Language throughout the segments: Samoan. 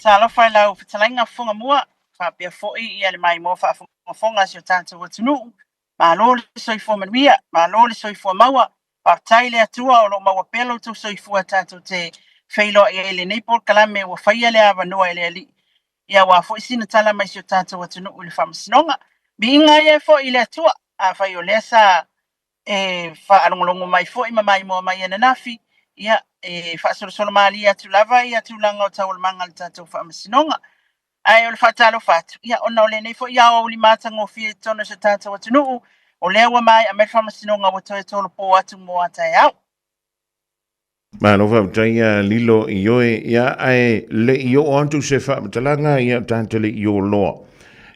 Talofa i lau fetalaiga Fofoga Mua, faapea foi ia le maimoa faafogafoga a si o tatou atunuu. Malo le soifua manuia, malo le soifua maua. Faafetai i le Atua o lo o maua pea lo outou soifua tatou te feiloai ai i lenei polokalame ua faia le avanoa e le Alii. Ia aua foi sina tala mai si o tatou atunuu i le faamasinoga. Viiga ia foi i le Atua, afai o lea sa e faalogologo mai foi ma maimoa mai ananafi, ia e faasolosolo malie atu lava ia tulaga o taualumaga o le tatou faamasinoga. Ae o le faatalofa atu, ia ona o lenei foi aoauli matagofie i totonu o si o tatou atunuu, o lea ua maea mai le faamasinoga ua toe tolopo atu mo a taeao. Malo faafetai ia Lilo i oe, ia ae le i oo atu se faamatalaga ia tatou le i o loa.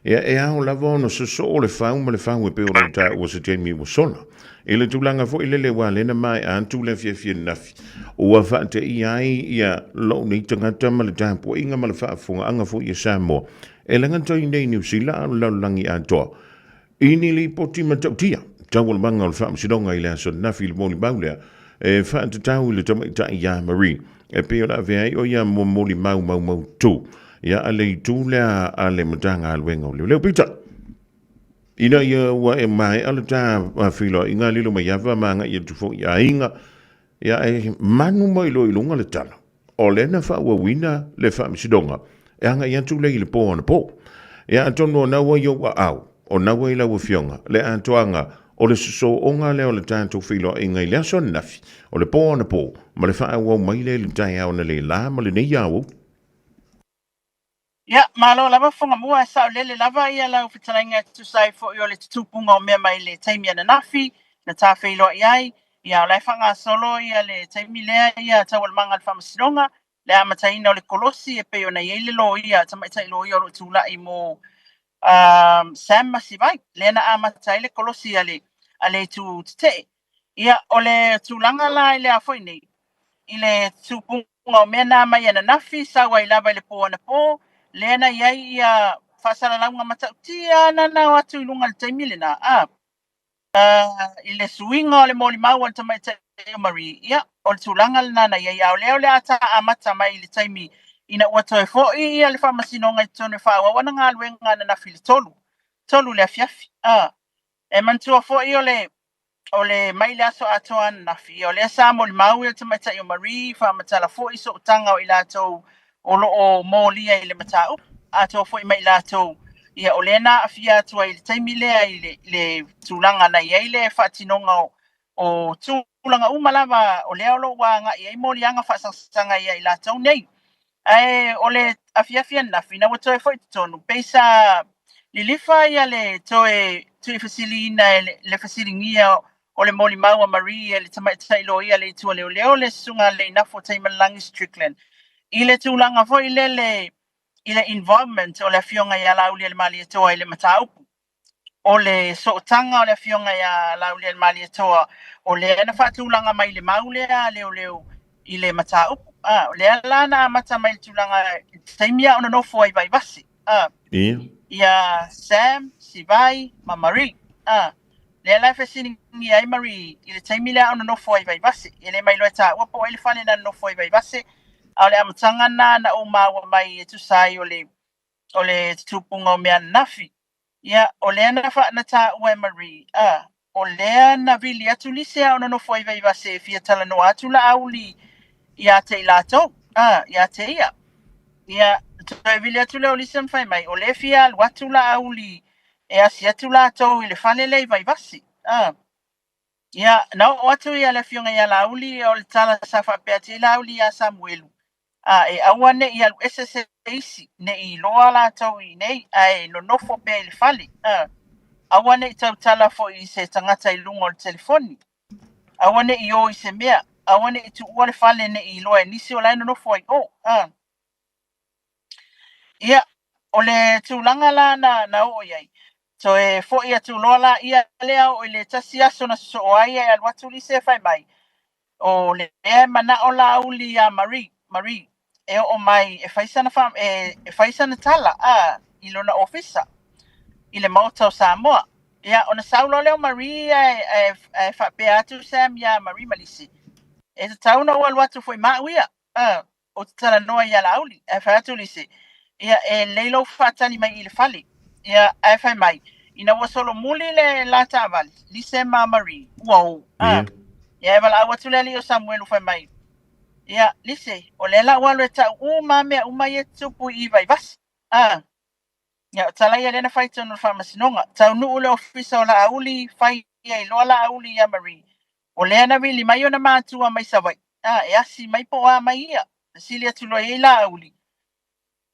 Ia e ao lava ona sosoo le fau ma le fau e pei ona taua se taimi ua sola. I le tulaga foi lele ua lena maea atu le afiafi ananafi, ua faateia ai ia lou nei tagata ma le tapuaiga ma le faafofogaaga foi a Samoa e lagata i nei Niu Sila a o le lalolagi atoa i ni lipoti matautia taualumaga o le faamasinoga i le aso ananafi i le molimau lea e faatatau i le tamaitai ia Marie e pei ona avea ai o ia molimau maumautu ia a le itu lea a le Matagaluega o Leoleo. Peitai, ina ia ua e maea le ta feiloaiga lilo mai ava ma agai atu foi i aiga, ia e manu mai loa i luga le tala, o lea na faaauauina le faamasinoga e agai atu lea i le po anapo. Ia atonu o na ua i ou aao, o na ua i lau afioga le atoaga o le sosooga lea o le tatou feiloaiga i le aso ananafi, o le po anapo, ma le faaauau mai lea i le taeao analeila ma lenei aoauli. Ia, malo lava Fogamua, e saolele lava ia lau fetalaiga e tusa ai foi o le tutupuga o mea mai le taimi ananafi na ta feiloai ai. Ia, o la e faagasolo ia le taimi lea ia taualumaga o le faamasinoga, le amataina o le kolosi e pei ona i ai le loia, tamaitai loia o lo o tulai mo Sam Masivai, lea na amata ai le kolosi a le, a le itu tetee. Ia, o le tulaga la i le a foi nei, i le tupuga o mea na mai ananafi, sau ai lava i le po anapo, lea na i ai ia faasalalauga matautia na na o atu i luga i le taimi lena, a i le suiga o le molimau a le tamaitai o Marie, ia, o le tulaga lena na i ai, a o lea o le a ta amata mai i le taimi ina ua toe foi ia le faamasinoga i totonu e faaauau ana galuega ananafi i le 3, 3 le afiafi. A, e manatua foi o le o le mai le aso atoa ananafi, o lea sa molimau ia le tamaitai o Marie, faamatala foi sootaga o i latou o lo o molia i le mataupu, atoa foi ma i latou, ia o lea na aafia atu ai i le taimi lea i le, le tulaga na i ai le faatinoga o, o tulaga uma lava o lea o lo o ua agai ai moliaga faasaga ia i latou nei. Ae o le afiafi ananafi ina ua toe foi i totonu, pei sa lilifa ia le toe tuuifesiliina e le, le fesiligia o le molimau a Marie e le tamaitai loia le itu a leoleo le Susuga Leinafo Taimalelagi Strickland i le tulaga foi lele i le involvement o le afioga ia Laaulialemalietoa i le mataupu. O le sootaga o le afioga ia Laaulialemalietoa o lea na faatulaga mai le mau lea a leoleo i le mataupu. A, o lea la na amata mai le tulaga i le taimi a o nonofo ai Vaivase. A, Ia. ia Sam, Sivai ma Marie. A, lea la e fesiligia ai Marie i le taimi lea a o nonofo ai Vaivase. E le mailoa e taua po o ai le fale na nonofo ai Vaivase, a o le amataga lena na ou maua mai e tusa ai o le o le tutupuga o mea ananafi. Ia, o lea na, fa, na taua e Marie, a, o lea na vili atu lise a o nonofo ai Vaivase e fia talanoa atu Laauli ia te i latou, a, ia te ia. Ia, toe vili atu lea o Lise ma fai mai, o lea e fia alu atu Laauli e asi atu latou i le fale lea i Vaivase. A, ia, na oo atu ia le afioga ia Laauli, o le tala sa faapea atu ai Laauli ia Samuelu, a, e aua ne i alu ese se isi, ne i iloa latou i inei, ae nonofo pea i le fale. A, aua ne i tautala foi i se tagata i luga o le telefoni. Aua ne i o i se mea. Aua ne i tuua le fale ne i iloa e nisi o la e nonofo ai o. A. Ia, o le tulaga la na, na oo i ai, toe foi atu loa la ia lea oo i le tasi aso na sosoo ai e alu atu Lise e fai mai, o lea e manao Laauli iā Marie, Marie, e oo mai e fai sana, fa, e, e fai sana tala a, i lona ofisa i le Maota o Samoa. Ia, ona sau loa lea o Marie ae, ae, ae faapea atu Sam iā Marie ma Lise, e tatau ona ou alu atu foi ma au ia. A. Ou te talanoa iā Laauli, ae fai atu Lise, Ia, e lelei lou faatali mai i le fale. Ia, ae fai mai, ina ua solomuli le la taavale, Lise ma Marie, ua o. A, ia, e valaau atu le alii o Samuelu fai mai, Ia, Lise, o lea la ua alu e tau uma a mea uma ia e tutupu i Vaivase. A, ia, o tala ia lea na fai i totonu o le faamasinoga. Taunuu le ofisa o Laauli, fai ai loa Laauli iā Marie, o lea na vili mai ona matua mai Savaii, a, e asi mai po o a mai ia. Fesili atu loa i ai Laauli,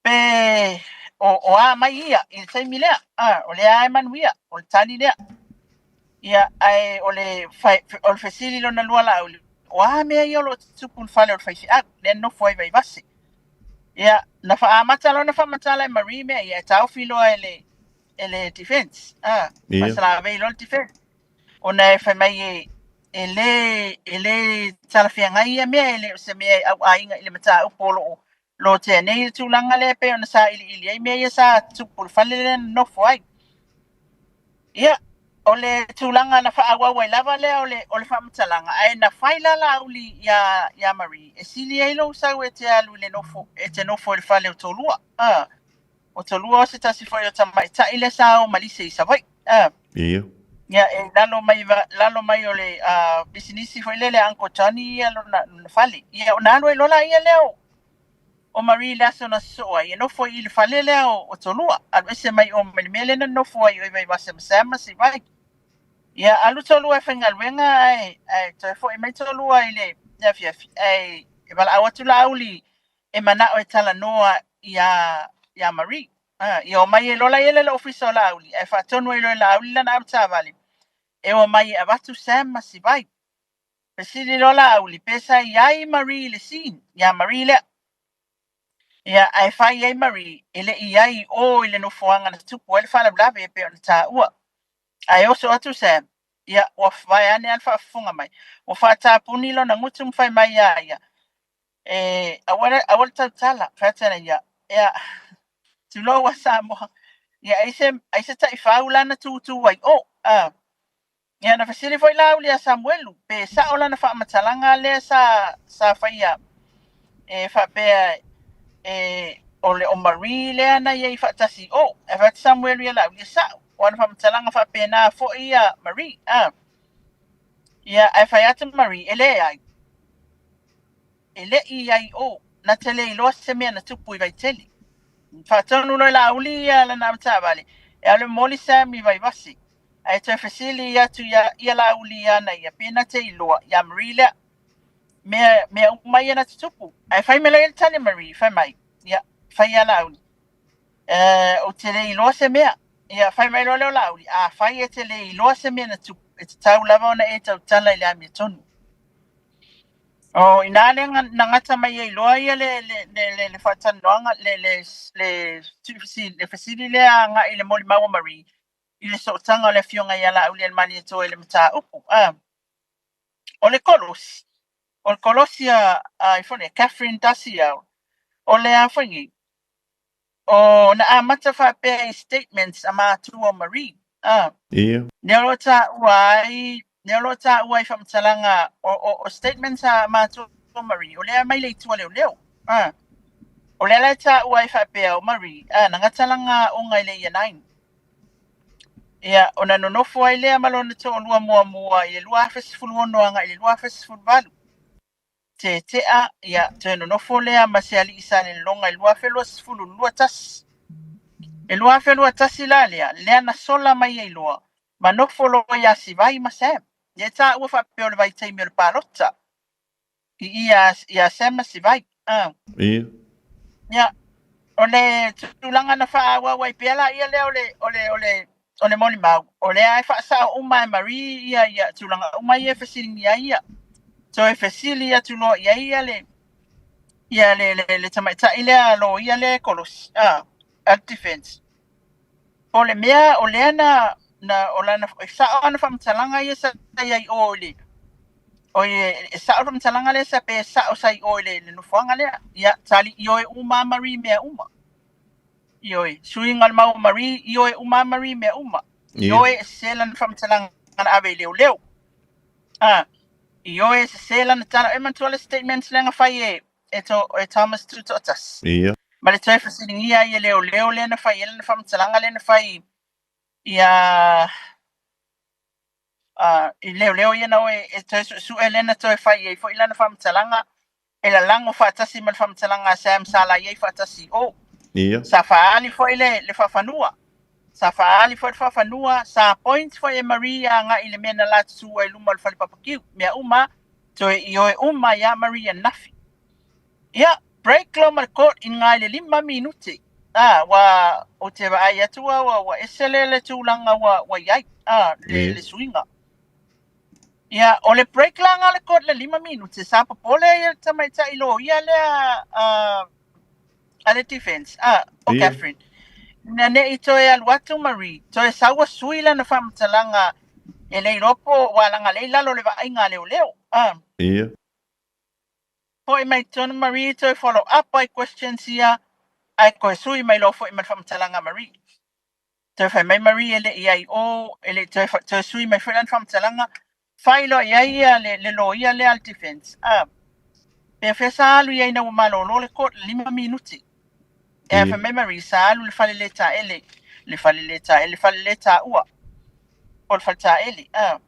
pe o a mai ia i le taimi lea, a, o lea e manuia, o le tali lea. Ia, ae o le, o le fesili lona lua Laauli, o a mea ia o lo o tutupu i le fale o le faifeau, lea na nofo ai Vaivase. Ia, na faaamata loa ona faamatala e Marie mea ia, e taofi loa e le defense, a, faasalavei loa le defense. Ona e fai mai e le talafeagai ia mea, e le o se mea e auaiga i le mataupu o lo o lotea nei le tulaga lea e pei ona sailiili ai mea ia sa tupu i le fale lea na nofo ai. Ia, o le tulaga na faaauau ai lava lea o le faamatalaga, ae na fai la Laauli iā Marie, e sili ai lou sau e te alu i le nofo, e te nofo i le fale o Tolua. A, o Tolua o se tasi foi o tamaitai lea sa o ma Lise i Savaii. A. Ia. Ia, e lalo mai o le pisinisi foi lele a Uncle Johnny ia lona fale. Ia, ona alu ai loa laia lea o Marie i le aso na sosoo ai, e nofo i le fale lea o Tolua. Alu ese mai o mai le mea lea na nofo ai o i Vaivase ma Sam ma Sivai. Ia, alu Tolua e faigaluega ae toe foi mai Tolua i le afiafi. Ae e valaau atu Laauli e manao e talanoa iā Marie. Ia omai ai loa laia lea i le ofisa o Laauli, ae faatonu ai loa e Laauli lana avetaavale e o mai e avatu Sam ma Sivai. Fesili loa Laauli pe sa i ai Marie i le scene, iā Marie lea. Ia, ae fai ai Marie, e le i ai i o i le nofoaga na tupu ai le faalavelave e pei ona taua. Ae oso atu Sam, ia, ua vae ane lava le faafofoga mai. Ua faatapuni lona gutu ma fai mai iā ia, e aua le tautala, fai atu ana ia, ia, tulou a Samoa, ia ai se taifau la na tūtū ai o. A. Ia na fesili foi Laauli iā Samuelu, pe sao lana faamatalaga lea sa faia e faapea e o le o Marie lea na i ai faatasi o. Ae fai atu Samuelu iā Laauli, e sao, o ana faamatalaga faapena foi ia Marie. A. Ia ae fai atu Marie, e leai. E le i ai o, na te le iloa se mea na tupu i Vaitele. Faatonu loa e Laauli ia lana avetaavale, e alu e momoli Sam i Vaivase. Ae toe fesili atu ia Laauli iā na ia, pe na te iloa iā Marie lea. Mea uma ia na tutupu. Ae fai mai loa ia le tali a Marie, fai mai, ia, fai ia Laauli, ou te le iloa se mea. Ia, fai mai loa lea o Laauli, afai e te le iloa se mea na tupu, e tatau lava ona e tautala i le amiotonu. O inā lea na gata mai ai loa ia le faatalanoaga, le fesili lea agai i le molimau a Marie i le sootaga o le afioga ia Laaulialemalietoa i le mataupu. A, o le kolosi, o le kolosi a i foi Catherine Daciel, o le a foi nei, o na amata faapea i statements a matua o Marie. A, lea o lo o taua ai, lea o lo o taua ai faamatalaga o statements a matua o Marie, o lea mai le itu a leoleo. A, o lea la e taua ai faapea o Marie, a, na gata lana aoga i le Year 9. Ia, ona nonofo ai lea ma lona toalua muamua i le 2016 agai i le 2018. Tetea, ia, toe nonofo lea ma se alii Salelologa i le 2021. E 2021 la lea, lea na sola mai ai loa, ma nofo loa ia Sivai ma Sam. Lea e taua faapea o le vaitaimi o le palota i ia Sam ma Sivai. A. Ia. Ia, o le tulaga na faaauau ai pea la ia lea o le molimau, o lea e faasao uma e Marie ia tulaga uma ia e fesiligia ai ia. Toe fesili atu loa i ai ia le tamaitai lea loia lea e kolosi, a, a defense. O le mea o lea na o lana e sao ana faamatalaga ia sa i ai o i le o e sao le faamatalaga lea sa pe sao sa i o i le nofoaga lea. Ia, tali ioe uma Marie mea uma. Ioe, suiga o le mau o Marie, ioe uma Marie mea uma. Ioe e sese lana faamatalaga na ave i leoleo. A, ioe e sese lana tala. E manatua le statements lea na fai e e to, e Thomas Tutoatasi. Ia. Ma le toe fesiligia ai e leoleo lea na fai ai lana faamatalaga lea na fai ia i leoleo ia na o e toe suesue lea na toe fai ai foi lana faamatalaga e lalago faatasi ma le faamatalaga a Sam sa la i ai faatasi i o. Ia. Sa faaali foi le faafanua. Sa faaali foi le faafanua, sa point foi e Marie agai i le mea na la tutu ai i luma o le fale papakiu. Mea uma, toe ioe uma ai lava Marie ananafi. Ia, break loa ma le court i na i le 5 minute. Ah, ua, ou te vaai atu au ua ese le tulaga ua i ai, ah, le suiga. Ia, o le break la na o le court le 5 minute, sa popole ia le tamaitai loia lea a le defense, ah, o Catherine. Ina ne i toe alu atu Marie, toe sau ua sui lana faamatalaga e le iloa po ua leaga lea i lalo o le vaaiga a leoleo. Ah. Ia. Foi mai totonu Marie toe follow up ai questions ia, ae toe sui mai loa foi ma le faamatalaga a Marie. Toe fai mai Marie e le i ai o, e le i toe, toe sui mai foi lana faamatalaga, fai loa i ai ia le loia lea a le defense. Ah, pe fea sa alu i ai ina ua malolo le court le 5 minute. E fai mai Marie, sa alu i le fale le taele, le fale le taele, le fale le taua, po o le fale taele. Ah,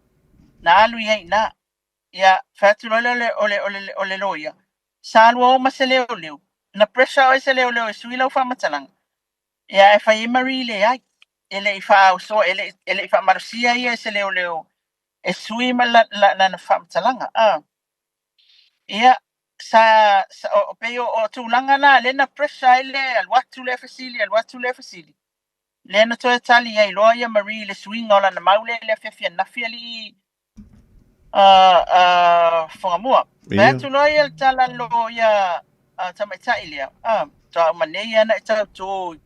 na alu i ai i ina. Ia, fai atu loa lea o le loia, sa alu o ma se leoleo, na pressure oe e se leoleo e sui lau faamatalaga. Ia, ae fai ai Marie, leai, e le i faaosoa, e le i faamalosia ia e se leoleo e sui ma lana faamatalaga. A. Ia, sa, sa o, pei o tulaga na lea na pressure ai le alu atu lea fesili, alu atu lea fesili. Lea na toe tali ai loa ia Marie i le suiga o lana mau lea i le afiafi ananafi alii Fogamua. Fai atu loa ia le tala a le loia tamaitai lea, faatoa uma nei lava ona e tautō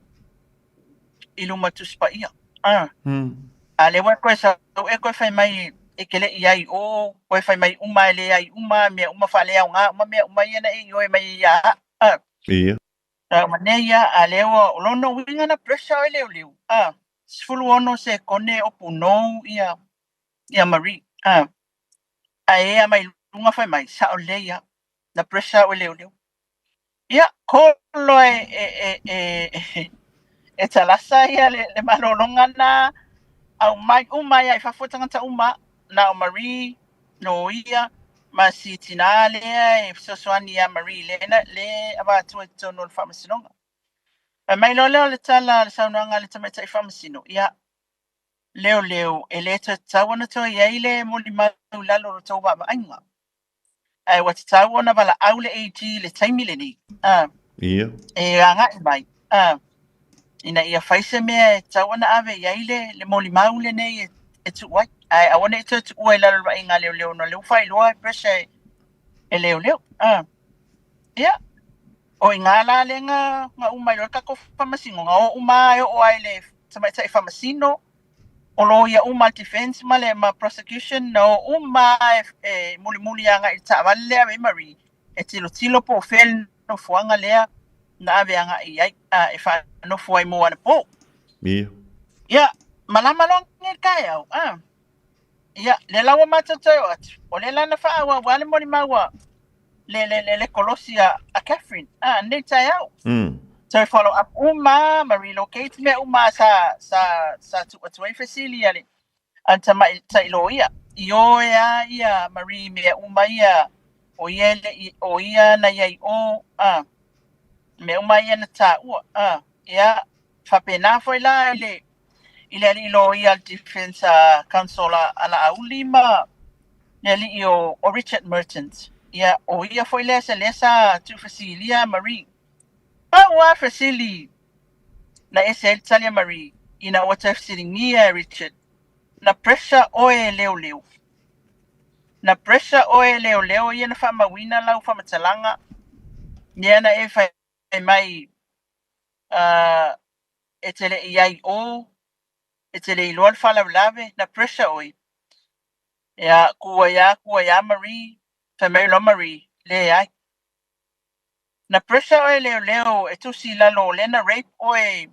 i luma Tusi Paia. A lea ua e toe sau e toe fai mai e te le i ai i o, toe fai mai uma e leai uma, mea uma faaleaoga uma mea uma ia na e ioe mai ai ia au. Ia. Faatoa uma nei lava, a lea ua, o lona uiga na pressure oe leoleo. 16 sekone o punou ia ia Marie. Ah. Ae ea mai luga fai mai, sao lelei lava. Na pressure au e leoleo. Ia, call loa e Talasa ia le malologa na, aumai uma ai lava i fafo tagata uma, na o Marie, loia, ma si tinā lea e fesoasoani ia Marie lea, le avatua i totonu o le faamasinoga. Fai mai loa lea o le tala a le saunoaga a le tamaitai faamasino, ia, leoleo, e le toe tatau ona toe i ai le molimau i lalo o le tou vaavaaiga. Ae ua tatau ona valaau le AG i le taimi lenei, Ia. e agai mai, ina ia fai se mea e tatau ona ave i ai le molimau lenei e tuu ai. Ae aua ne i toe tuua i lalo o le vaaiga a leoleo ona o lea ua faailoa e pressure e leoleo. Ia, o i ina la lea na uma ai loa le tatou faamasinoga, o uma lava e oo lava i le tamaitai faamasino, o loia uma a le defense ma le ma prosecution, na o uma lava e mulimuli agai i le taavale lea e ave ai Marie, e tilotilo po o fea le nofoaga lea na ave agai i ai, e faanofo ai mo anapo. Ia. Ia, malama loa nei le taeao. Ia, lea la ua matou toe oo atu, o lea la na faaauau lava le molimau a le kolosi a Catherine, nei taeao. Toe follow up uma ma relocate mea uma sa tuu atu ai fesili a le tamaitai loia. Ioe lava ia Marie i mea uma ia, o ia e le i, o ia na i ai i o, mea uma ia na taua. Ia, faapena foi la i le i le alii loia a le Defence Counsel a Laauli ma le alii o Richard Mertens. Ia, o ia foi lea se lea sa tuufesilia Marie. Pau lava fesili na ese ai le tali a Marie ina ua toe fesiligia e Richard, na pressure oe e leoleo? Na pressure oe e leoleo ia na faamauina lau faamatalaga lea na e fai mai e te le i ai i o, e te le iloa le faalavelave, na pressure oe. Ia, ku ai lava, ku ai lava Marie, fai mai loa Marie, leai. Na pressure oe e leoleo e tusi i lalo o lea na rape oe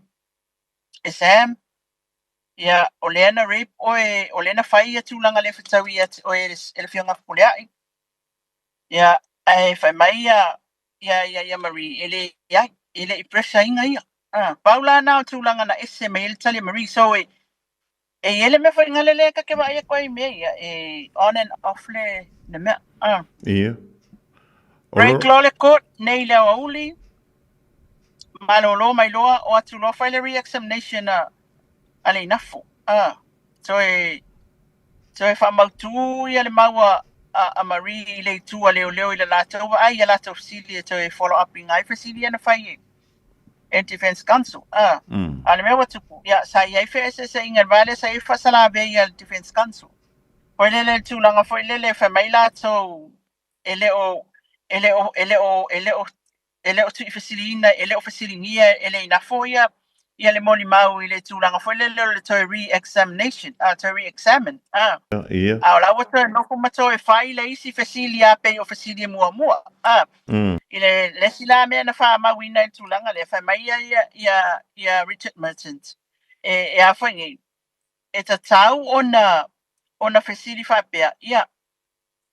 e Sam, ia, o lea na rape oe, o lea na fai ia tulaga le fetaui ia te oe e le Afioga Fepuleai. Ia, ae fai mai ia ia ia ia Marie, e leai, e le i pressure ina ia. Ah, pau la na o tulaga na ese mai ai le tali a Marie. So e e i ai le mea foi gale lea ta te vaai atu ai i mea ia, e on and off le le mea. Ah. Ia. Break loa le court nei i le aoauli, malolo mai loa, o atu loa fai le re-examination a a le Inafu. Ah. Toe toe faamautu ia le mau a a Marie i le itu a leoleo i le latou vaai i a latou fesili e toe follow up ina ai fesili ia na fai e e Defence Counsel. A, a o le mea ua tupu, ia, sa i ai feeseeseaiga i le va lea sa i ai faasalavei a le Defence Counsel. Foi lele le tulaga foi lele fai mai latou e le o e le o e le o e le o e le o tuuifesiliina, e le o fesiligia e le Inafo ia ia le molimau i le tulaga foi lele o le toe re-examination, a, toe re-examine, a. Ia. A o la ua toe nofo ma toe fai le isi fesili a pei o fesili e muamua, a. I le le isi la mea na faamauina i le tulaga lea, fai mai ia ia ia ia Richard Mertens, e e a foi nei, e tatau ona ona fesili faapea, ia,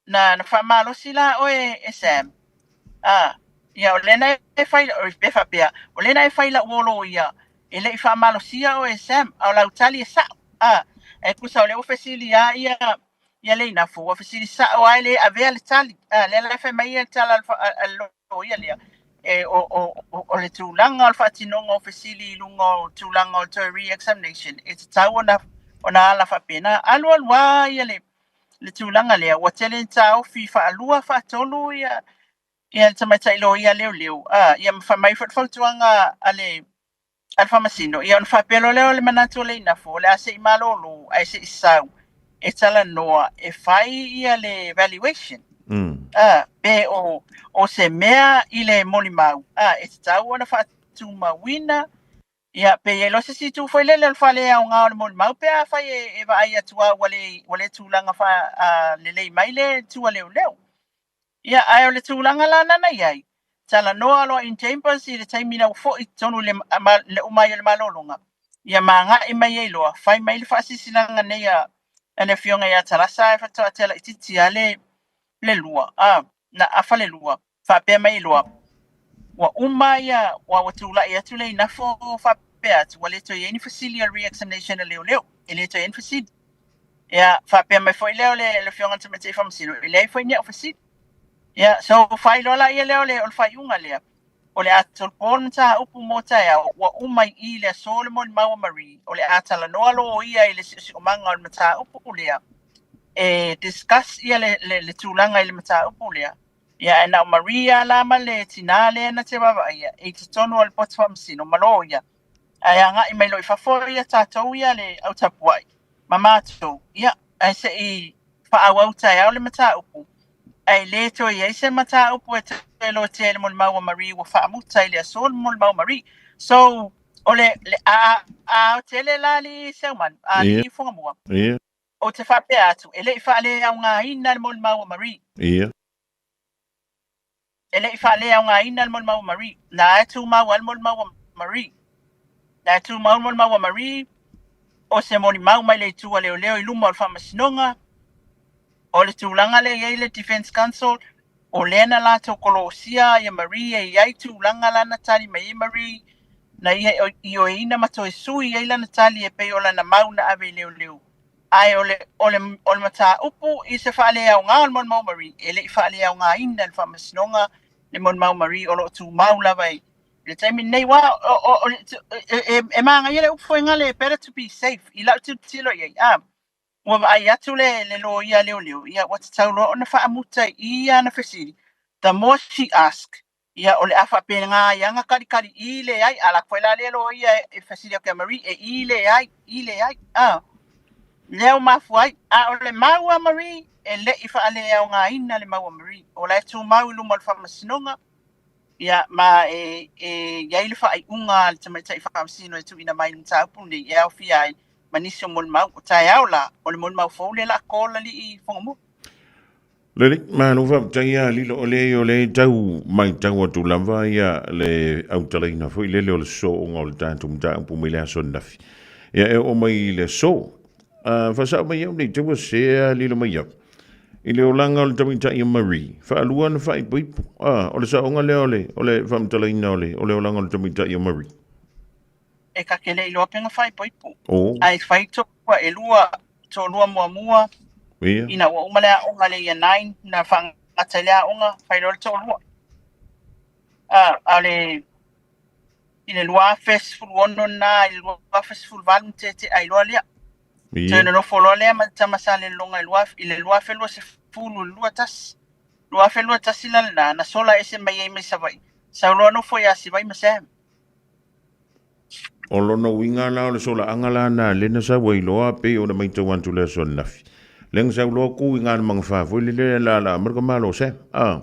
Na, na faamalosi la oe e Sam. A, ia, o lea na e fai, pe faapea, o lea na e fai lau olo ia, e le i faamalosia oe e Sam, a o lau tali e sa'o. A, e tusa o lea ua fesili a ia, ia Leinafo, ua fesili sa'o a e le avea le tali. A, lea la e fai mai ia le tala a le loia lea, e, o, o, o, o le tulaga o le faatinoga o fesili i luga o tulaga o le toe re-examination, e tatau ona, ona ala faapena. Alu alu lava ia le, le tulaga lea, ua tele ina taofi faalua faatolu ia ia le tamaitai loia leoleo, a, ia ma fai mai foi le fautuaga a le a le faamasino, ia ona faapea loa lea o le manatu o Leinafo, o le a se i malolo ae se i sau e talanoa e fai ia le valuation. A, pe o o se mea i le molimau, a, e tatau ona faatumauina. Ia, pe i ai loa se isi itu foi lele o le faaleaoga o le molimau pe afai e vaai atu lava ua le, ua le tulaga faalelei mai le itu a leoleo. Ia, ae o le tulaga la lana i ai, talanoa loa in chambers i le taimi na ua foi i totonu i le, le uma ai o le malologa, ia ma agai mai ai loa, fai mai le faasilasilaga nei a, a le Afioga ia Tarasa ae faatoa tea laitiiti lava le, le lua, a, na afa le lua. Faapea mai loa, ua uma ia, ua ua tulai atu le Inafo faapea atu, ua le toe i ai ni fesili o le re-examination a leoleo, e le toe i ai ni fesili. Ia, faapea mai foi lea o le, le Afioga i le Tamaitai Faamasino, e leai foi ni au fesili. Ia, so fai loa laia lea o le, o le faaiuga lea, o le a tolopo le mataupu mo taeao, ua uma i i le aso le molimau a Marie, o le a talanoa loia i le siosiomaga o le mataupu lea, e discuss ia le, le, le tulaga i le mataupu lea. Ia, ae na o Marie lava la ma le tinā lea na te vaavaaia i totonu o le potu faamasino ma loia, ae agai mai loa i fafo ia tatou ia le au tapuai ma matou, ia, ae se i faaauau taeao le mataupu, ae le toe i ai se mataupu e toe lotea i le molimau a Marie ua faamuta i le aso le molimau a Marie. So, o le, le a, a aotele la alii Seumanu, a alii Fugamua. Ia. Ou te faapea atu, e le i faaleaogaina le molimau a Marie. Ia. E le i faaleaogaina le molimau a Marie. Na e tumau lava le molimau a Marie. Na e tumau le molimau a Marie, o se molimau mai le itu a leoleo i luma o le faamasinoga, o le tulaga lea e i ai le Defence Counsel, o lea na latou kolosia ia Marie e i ai tulaga la na tali mai ai Marie, na ia ioeina ma toe sui ai lana tali e pei o lana mau na ave i leoleo. Ae o le, o le, o le mataupu i se faaleaoga o le molimau Marie, e le i faaleaogaina e le Faamasinoga le molimau Marie o lo o tumau lava i le taimi lenei. Aua o, o, o, e, e, e manaia le upu foi gale, better to be safe, i lau tilotilo i ai, a. Ua vaai atu le, le loia leoleo, ia ua tatau loa ona faamuta i i ana fesili, the more she ask, ia o le a faapena ai lava ona kalikali i leai, a alu atu foi la lea loia e fesili atu ia Marie, e i leai, i leai, a. Lea ua mafua ai. A o le mau a Marie, e le i faaleaogaina le mau a Marie. O la e tumau i luma o le faamasinoga, Ia, ma e, e i ai le faaiuga a le tamaitai faamasino e tuuina mai i le mataupu lenei e aofia ai ma nisi o molimau. O taeao la, o le molimau fou lea o le a call alii Fogamua. Lelei, malo faafetai ia Lilo, o le o le tau matau atu lava ia le autalaina foi lele o le sosooga o le tatou mataupu mai le aso ananafi. Ia e oo mai i le aso. Faasao mai au nei te ua sea Lilo mai au. I le olaga o le tamaitai o Marie, faalua ona faaipoipo. A, o le saoga lea o le, o le faamatalaina o le, o le olaga o le tamaitai o Marie. E ka ke le iloa pe na faaipoipo. Oh. Ae fai toa e lua, toalua muamua. Ia. Ina ua uma le aoga le year 9, na faagata i le aoga, fai loa le toalua. A, a o le i le 2016 na, i le 2018 na tetea ai loa lea. Ia. Toe nonofo loa lea ma le tama Salelologa i le 2020 21. 2021 la lena, na sola ese mai ai mai Savaii. Sau loa nofo ia Sivai ma Sam. O lona uiga la o le solaaga la na lea na sau ai loa pei ona maitau atu le aso ananafi. Lea na sau loa ku i gana magafa foi le lea la la mai le malo Sam. Ah.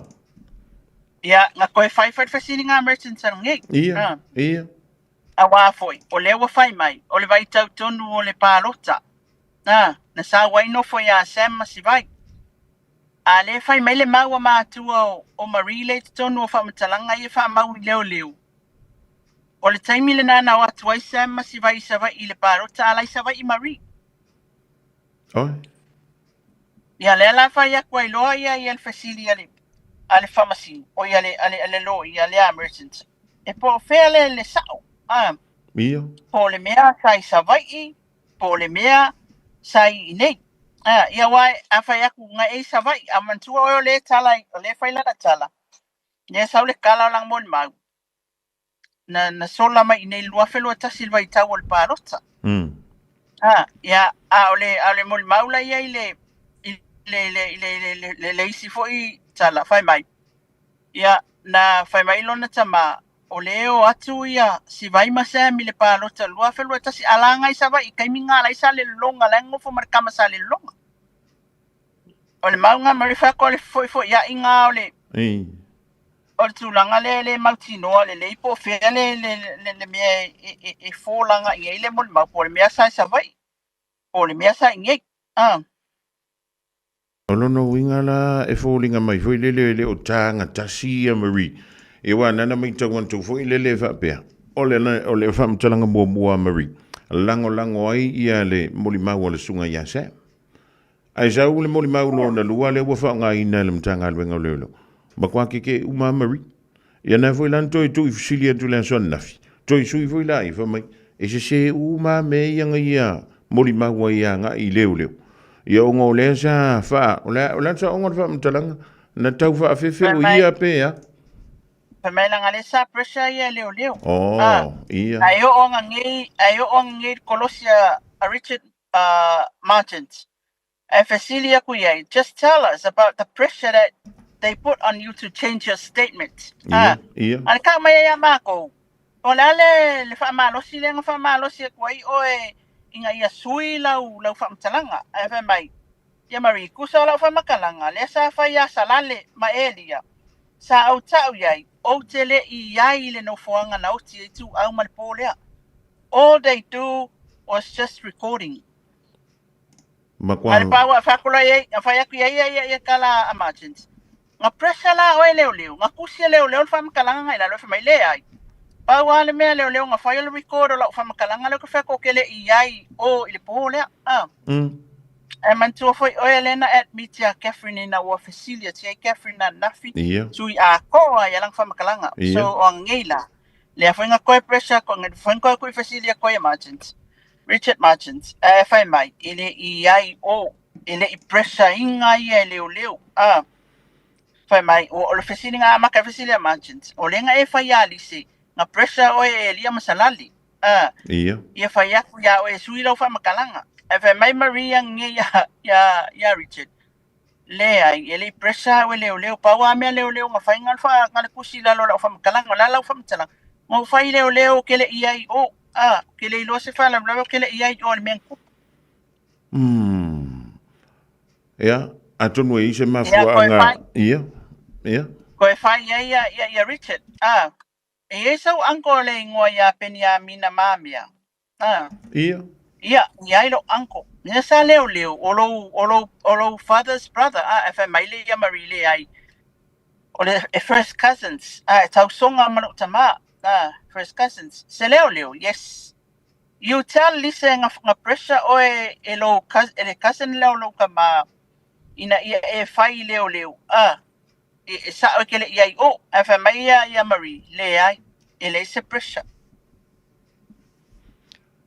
Ia, na toe fai foi le fesiliga a Merchant nei. Ia, Ah. ia. Auā foi, o lea ua fai mai, o le vaitau tonu o le palota. Ah, na sau ai nofo ia Sam ma Sivai. A lea fai mai le mau a matua o Marie lea i totonu o faamatalaga ia faamau i leoleo. O le taimi lena na o atu ai Sam ma Sivai i Savaii i le palota a la i Savaii Marie. Oi. Ia lea la fai atu ai loa ia ia le fesili a le faamasino, o ia a le loia lea a Merchant. E po o fea le sao. Ah, po o le mea sa i Savaii, po o le mea sa i inei. Ah, ia wai a fai atu nga e i Savaii, a manatua oe o le tala, o le fai lana tala. Lea sau le kala o lana molimau. Na sola mai i nei 2021 le vaitau o le palota. Ah, ia, a o le molimau la ia i le i le le i le le, le, le, le isi foi tala fai mai. Ia, na fai mai lona tama, o le o atu ia Sivai ma Sam i le palota 2021 a laga i Savaii taimi nga lai sa le longa la ngofo ma le kama sa le longa. O le maunga ma le whako o le foi foi ia inga o le Ei. o le tulaga lea le mautinoa lelei po o fea le mea e folaga i ai le molimau, po o le mea sa i Savaii, po o le mea sa i inei. Ah. O lona uiga la e foliga mai foi lele e le o tagatasi ia Marie. Ia aua nana maitau atu foi lele e faapea. O le faamatalaga muamua a Marie. Lagolago ai ia le molimau a le susuga ia Sam. Ae sau le molimau lona lua lea ua faaaogaina e le Matagaluega o Leoleo. Matua keke uma a Marie. Ia na foi la na toe tuu i fesili atu le aso ananafi. Toe sui foi la i fai mai. E sese uma mea ia nga ia molimau ai agai i leoleo. Ia ona o lea sa faa, o le saoga o le faamatalaga, na tau faafefe Fai o mai, ia pe a. fai mai langa le sa pressure ia leoleo. Oh, Ah, ia. Ae oo aga nei kolosi a Richard Martins. E fesili aku i ai, just tell us about the pressure that they put on you to change your statement. Ia, ia. A le ka mai ia mākou. O le ale le faamalosi lea na faamalosi atu ai oe ina ia sui lau faamatalaga. Ae fai mai, ia Marie, kusa o lau faamatalaga, lea sa fai ia Salale ma Elia. Sa au tau iai, ou te le i ai i le nofoaga na oti ai tuau ma le pō lea. All they do was just recording. Ma A le kwa. pau a whakula ia, a whai aku ia ia ia ia kala a Martins. Nga pressure la oe leoleo, nga kusi e leoleo le faamatalaga ngai lalo fai mai le ai. Pau a le mea leoleo nga fai o le record o lau faamatalaga leo ka whako ke le i ai o i le pō lea. Ah. E manatua foi oe le na admit ia Catherine ina ua fesili atu ai Catherine ananafi. Sui a koa ia lana faamatalaga. So o angei la. Lea foi nga koe pressure ko nga foi koe kui fesili a koe Martins. Richard Martins. E fai mai, e le i ai o, e le i pressure inga ia e leoleo. Ah. Fai mai, o le fesili nga maka fesili a Martins. O le nga e fai a lise, nga pressure oe e lia masalali. Ah. Ia fai aku ia oe sui lau faamatalaga. E fai mai Maria nge ia Richard. Le ai, e le i pressure oe leoleo. Pau a mea leoleo nga fai nga le nga le kusi lalo lau faamatalaga. O la lau faamatalaga. Ngo fai leoleo ke le i ai o. Ah, ke le iloa se faalavelave ke le i ai o le mea na tupu. Ia, atonu e i se Ia, koe mafuaaga. fai. Ia, ia. Koe fai ai ia Richard. Ah, e i ai sau uncle le ingoa ia Peniamina Mamea. Ah. Ia, ia ai lo uncle. Ia sa leoleo, o lou father's brother. Ah, e fai mai le ia Marie le ai. O le e first cousins. Ah, e tausoga ma lou tama. Ah, first cousins. Se leoleo, yes. You tell Lisa nga pressure oe e lou e le cousin leo lou tama. ina ia e fai leoleo, a, e sa'o e te le i ai o. Ae fai mai ia Marie, leai, e leai se pressure.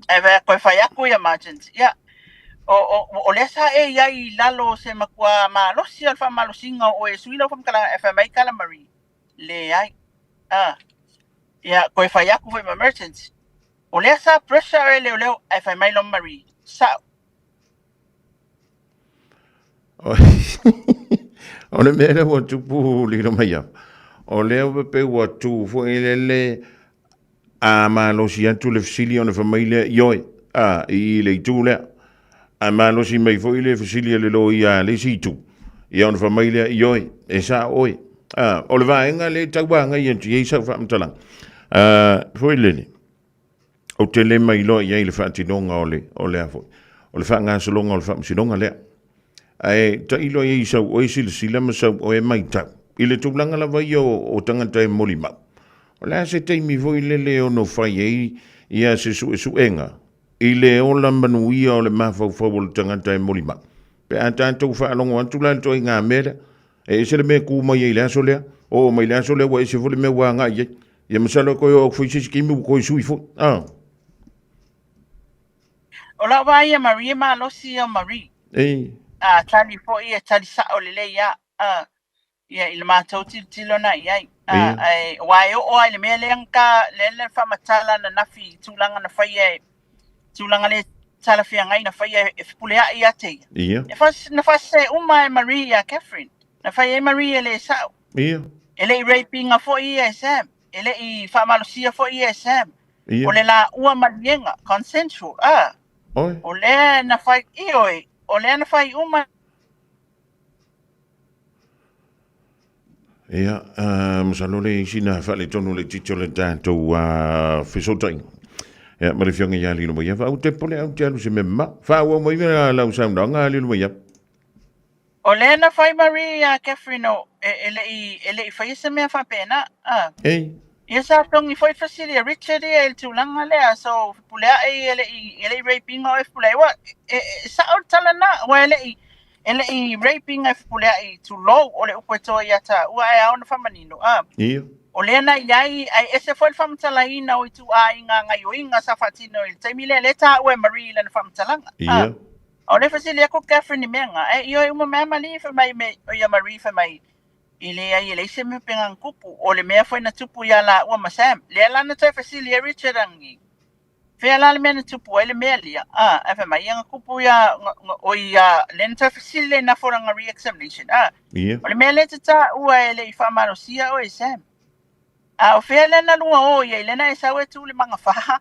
Ae fai atu, e fai atu ia Martins, ia, o lea sa e i ai i lalo o se matua malosi o le faamalosiga o oe e sui lau faamatalaga, ae fai mai tala Marie, leai. A, ia, toe fai atu foi ma Mertens, o lea sa pressure e leoleo, ae fai mai loa Marie, sa'o. O le mea lea ua tupu lilo mai au, o lea ua pei ua tu foi lele a malosi atu le fesili ona fai mai lea, ioe, a, i le itu lea. A malosi mai foi le fesili a le loia a le isi itu, ia ona fai mai lea, ioe, e sao oe. A, o le vaega lea e tau agai atu i ai sau faamatalaga. A, foi lele, ou te le mailoa i ai le faatinoga o le, o le a foi, o le faagasologa o le faamasinoga lea. Ae tailo i ai i sau oe silasila ma sau oe matau i le tulaga lava ia o tagata e molimau. O le a se taimi foi lele e ono fai ai ia se suesuega i le ola manuia o le mafaufau o le tagata e molimau? Pe a tatou faalogo atu la i le ituaiga mea lea, e ese le mea e tu mai ai i le aso lea, oo mai i le aso lea ua ese foi le mea ua agai i ai. Ia masalo e toe oo atu foi se isi taimi ua toe sui foi. Ah. O lau vaai ia Marie e malosi ia o Marie. Ei. A tali foi e tali sa'o lelei a. A ia i le matou tilotilo na i ai. A ae aua e oo a i le mea lea na ta lea na faamatala ananafi i tulaga na faia e tulaga le talafeagai na faia e fepuleai ia te ia. Ia. E fa, na faasese uma e Marie ia Catherine. Na fai ai Marie e le sa'o. Ia. E le i rape ina foi ia e Sam. E le i faamalosia foi ia e Sam. Ia. O le laua maliega, consensual, a. Oi. O lea na fai, ioe, o lea na fai uma. Ia, masalo le isi na faaletonu laitiiti o le tatou fesootaiga. Ia, ma le Afioga ia Lilomaiava, aua te popole au te alu i se mea mamao. Faaauau mai lau saunoaga Lilomaiava. O lea na fai Marie iā Catherine o e le i e le i faia se mea faapena a. Ei. Ia sa togi foi fesili a Richard ia i le tulaga lea so fepuleai e le i e le i rape ina oe fepuleai ua e, e sao le tala na ua e le i e le i rape ina e fepuleai tulou o le upu e toa ia taua ae ao ona faamanino a. Ia. O lea na i ai ae ese foi le faamatalaina o ituaiga gaioiga sa faatino i le taimi lea lea e taua e Marie i lana faamatalaga a. Ia. O le fesili aku Catherine i mea nga, e ioe uma mai a Malie fai mai me, o ia Marie fai mai, e leai e leai se mea pena na tupu, o le mea foi na tupu ia laua ma Sam. Lea la na toe fesili ai Richard angi, fea la le mea na tupu ai le mea lia, a, ae fai mai, ia na tupu ia, o ia, lea na toe fesili lea ina for lana re-examination, a, Ia. o le mea lea te taua e le i faamalosia oe Sam. A o fea lea na lua o i ai, lea na e sau e tu i le magafa,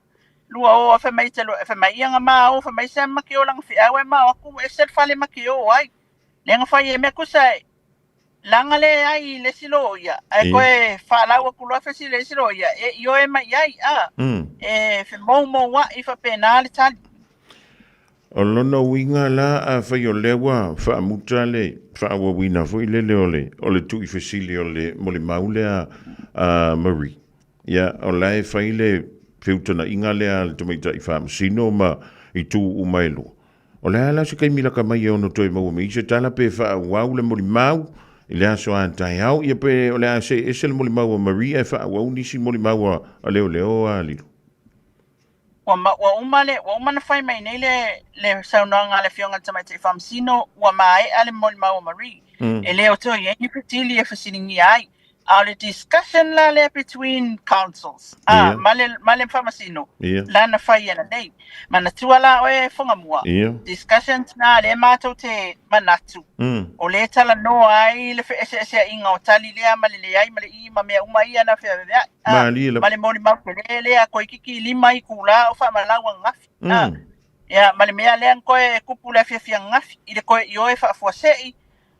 lua o a fai mai te fai mai ia na ma o, fai mai Sam ma ke o lana feau e ma o atu ese le fale ma ke o ai. Lea na fai e mea kusa e laga le ai i le isi loia, ae koe faalau atu loa fesili i le isi loia, e ioe mai i ai, a, e femoumoua'i faapena le tali. O lona uiga la, afai o lea ua faamuta le faaauauina foi lele o le, o le tuuifesili o le molimau lea a Marie, ia, o la e fai le feutagaiga lea a le tamaitai faamasino ma itu uma e lua. O le a la se taimi laka mai e ono toe maua mai ai se tala pe faaauau le molimau i le aso a taeao, ia pe o le a see ese le molimau a Marie ae faaauau nisi molimau a leoleo a Lilo? Ua, ua uma le, ua uma ona fai mai nei le, le saunoaga a le Afioga i le Tamaitai Faamasino, ua maea le molimau a Marie. E le o toe i ai ni fesili e fesiligia ai. A o le discussion la lea between counsels, a, ma le, ma le Faamasino, la na fai ananei. Manatua la oe e Whangamua, discussions na lea matou te manatu, o lea e talanoa ai le feeseeseaiga o tali lea ma le leai ma le i ma mea uma ia na feaveaveai. A, Malie lava. ma le molimau tele lea toeitiiti 5 itula o faamalau ananafi. A, ia, ma le mea lea na toe tupu le afiafi ananafi i le toe ioe faafuasei.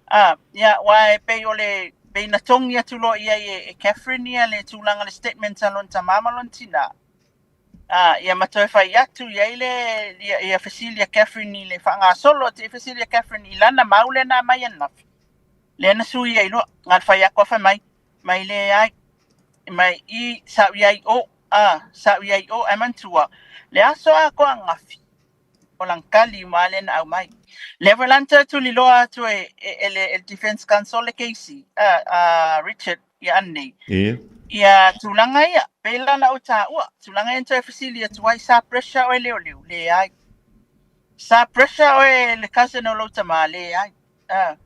A, ia, aua e pei o le, pei na togi atu loa i ai e Catherine ia le tulaga le statement a lona tama ma lona tina. A, ia ma toe fai atu i ai le, ia, ia fesili a Catherine i le faagasolo atu i fesili a Catherine i lana mau lea na aumai ananafi. Lea na sui ai loa, na o le fai atu lava fai mai, mai leai, mai i, sa ou i ai i o, a, sa ou i ai i o, ae manatua, le aso atoa ananafi. O lana tali uma lava lea na aumai. Lea foi la na toe tuliloa atu e, e, e le, e le Defence Counsel le keisi a, a Richard ia anei. Ia. Ia tulaga ia, pei la na ou taua, tulaga ia na toe fesili atu ai, sa pressure oe leoleo? Leai. Sa pressure oe le cousin o lou tama? Leai. A.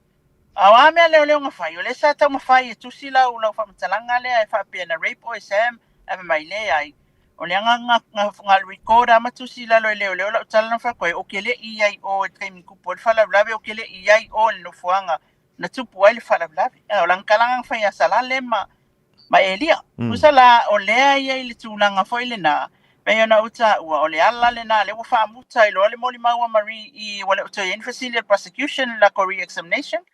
A o a mea leoleo na fai, o lea sa taumafai e tusi lau, lau faamatalaga lea e faapea na rape oe Sam, ae fai mai, leai. O lea na, na, na, na record lava ma tusi i lalo e leoleo lau tala na fai atu ai, ou te le i i ai i o i le taimi na tupu ai le faalavelave, ou te le i i ai i o i le nofoaga na tupu ai le faalavelave. A o lana talaga na fai ia Salale ma, ma Elia. Tusa la, o lea e i ai le tulaga foi lena, pei ona ou taua, o le ala lena lea ua faamuta ai loa le molimau a Marie i ua le o toe i ai ni fesili a le prosecution i le latou re-examination,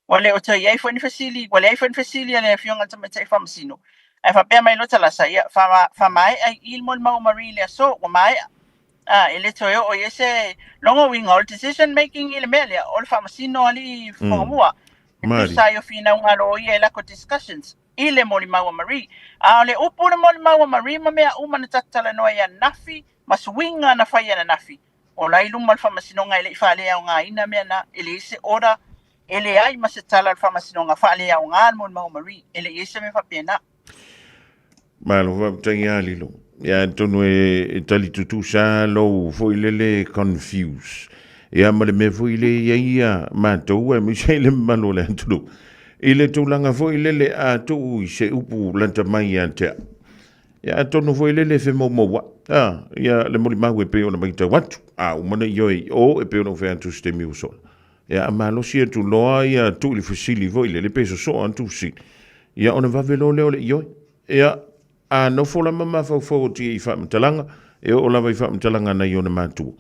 ua le o toe i ai foi ni fesili, ua leai foi ni fesili a le Afioga i le Tamaitai Faamasino. Ae faapea mai loa Talasa, ia, faamaea i i le molimau a Marie i le aso, ua maea. A, e le toe oo i ai se lona uiga o le decision making i le mea lea, o le Faamasino alii Fogamua. E tusa ai o finauga a loia i latou discussions i le molimau a Marie. A o le upu i le molimau a Marie ma mea uma na tatou talanoa ai ananafi ma suiga na fai ananafi, o la i luma o le Faamasinoga e le i faaleaogaina mea na, e leai se order, e leai ma se tala a le Faamasinoga faaleaoga le molimau a Marie, e le i ai se mea faapena. Malo faafetai ia Lilo. Ia atonu e tali tutusa lou foi lele confuse. Ia ma le mea foi le i ai ia matou aemaise ai le mamalu o le atunuu. I le tulaga foi lele a tuu i se upu lata mai ia te au. Ia atonu foi lele e femaumauai. A, ia le molimau e pei ona matau atu. A uma na ioe i o e pei ona ou fai atu i se taimi ua sola. Ia a malosi atu loa ia tuu i le fesili foi lele pe sosoo atu fesili. Ia ona vave loa lea o le ioe. Ia, a nofo la ma mafaufau atu i faamatalaga, e oo lava i faamatalaga nai ona matua.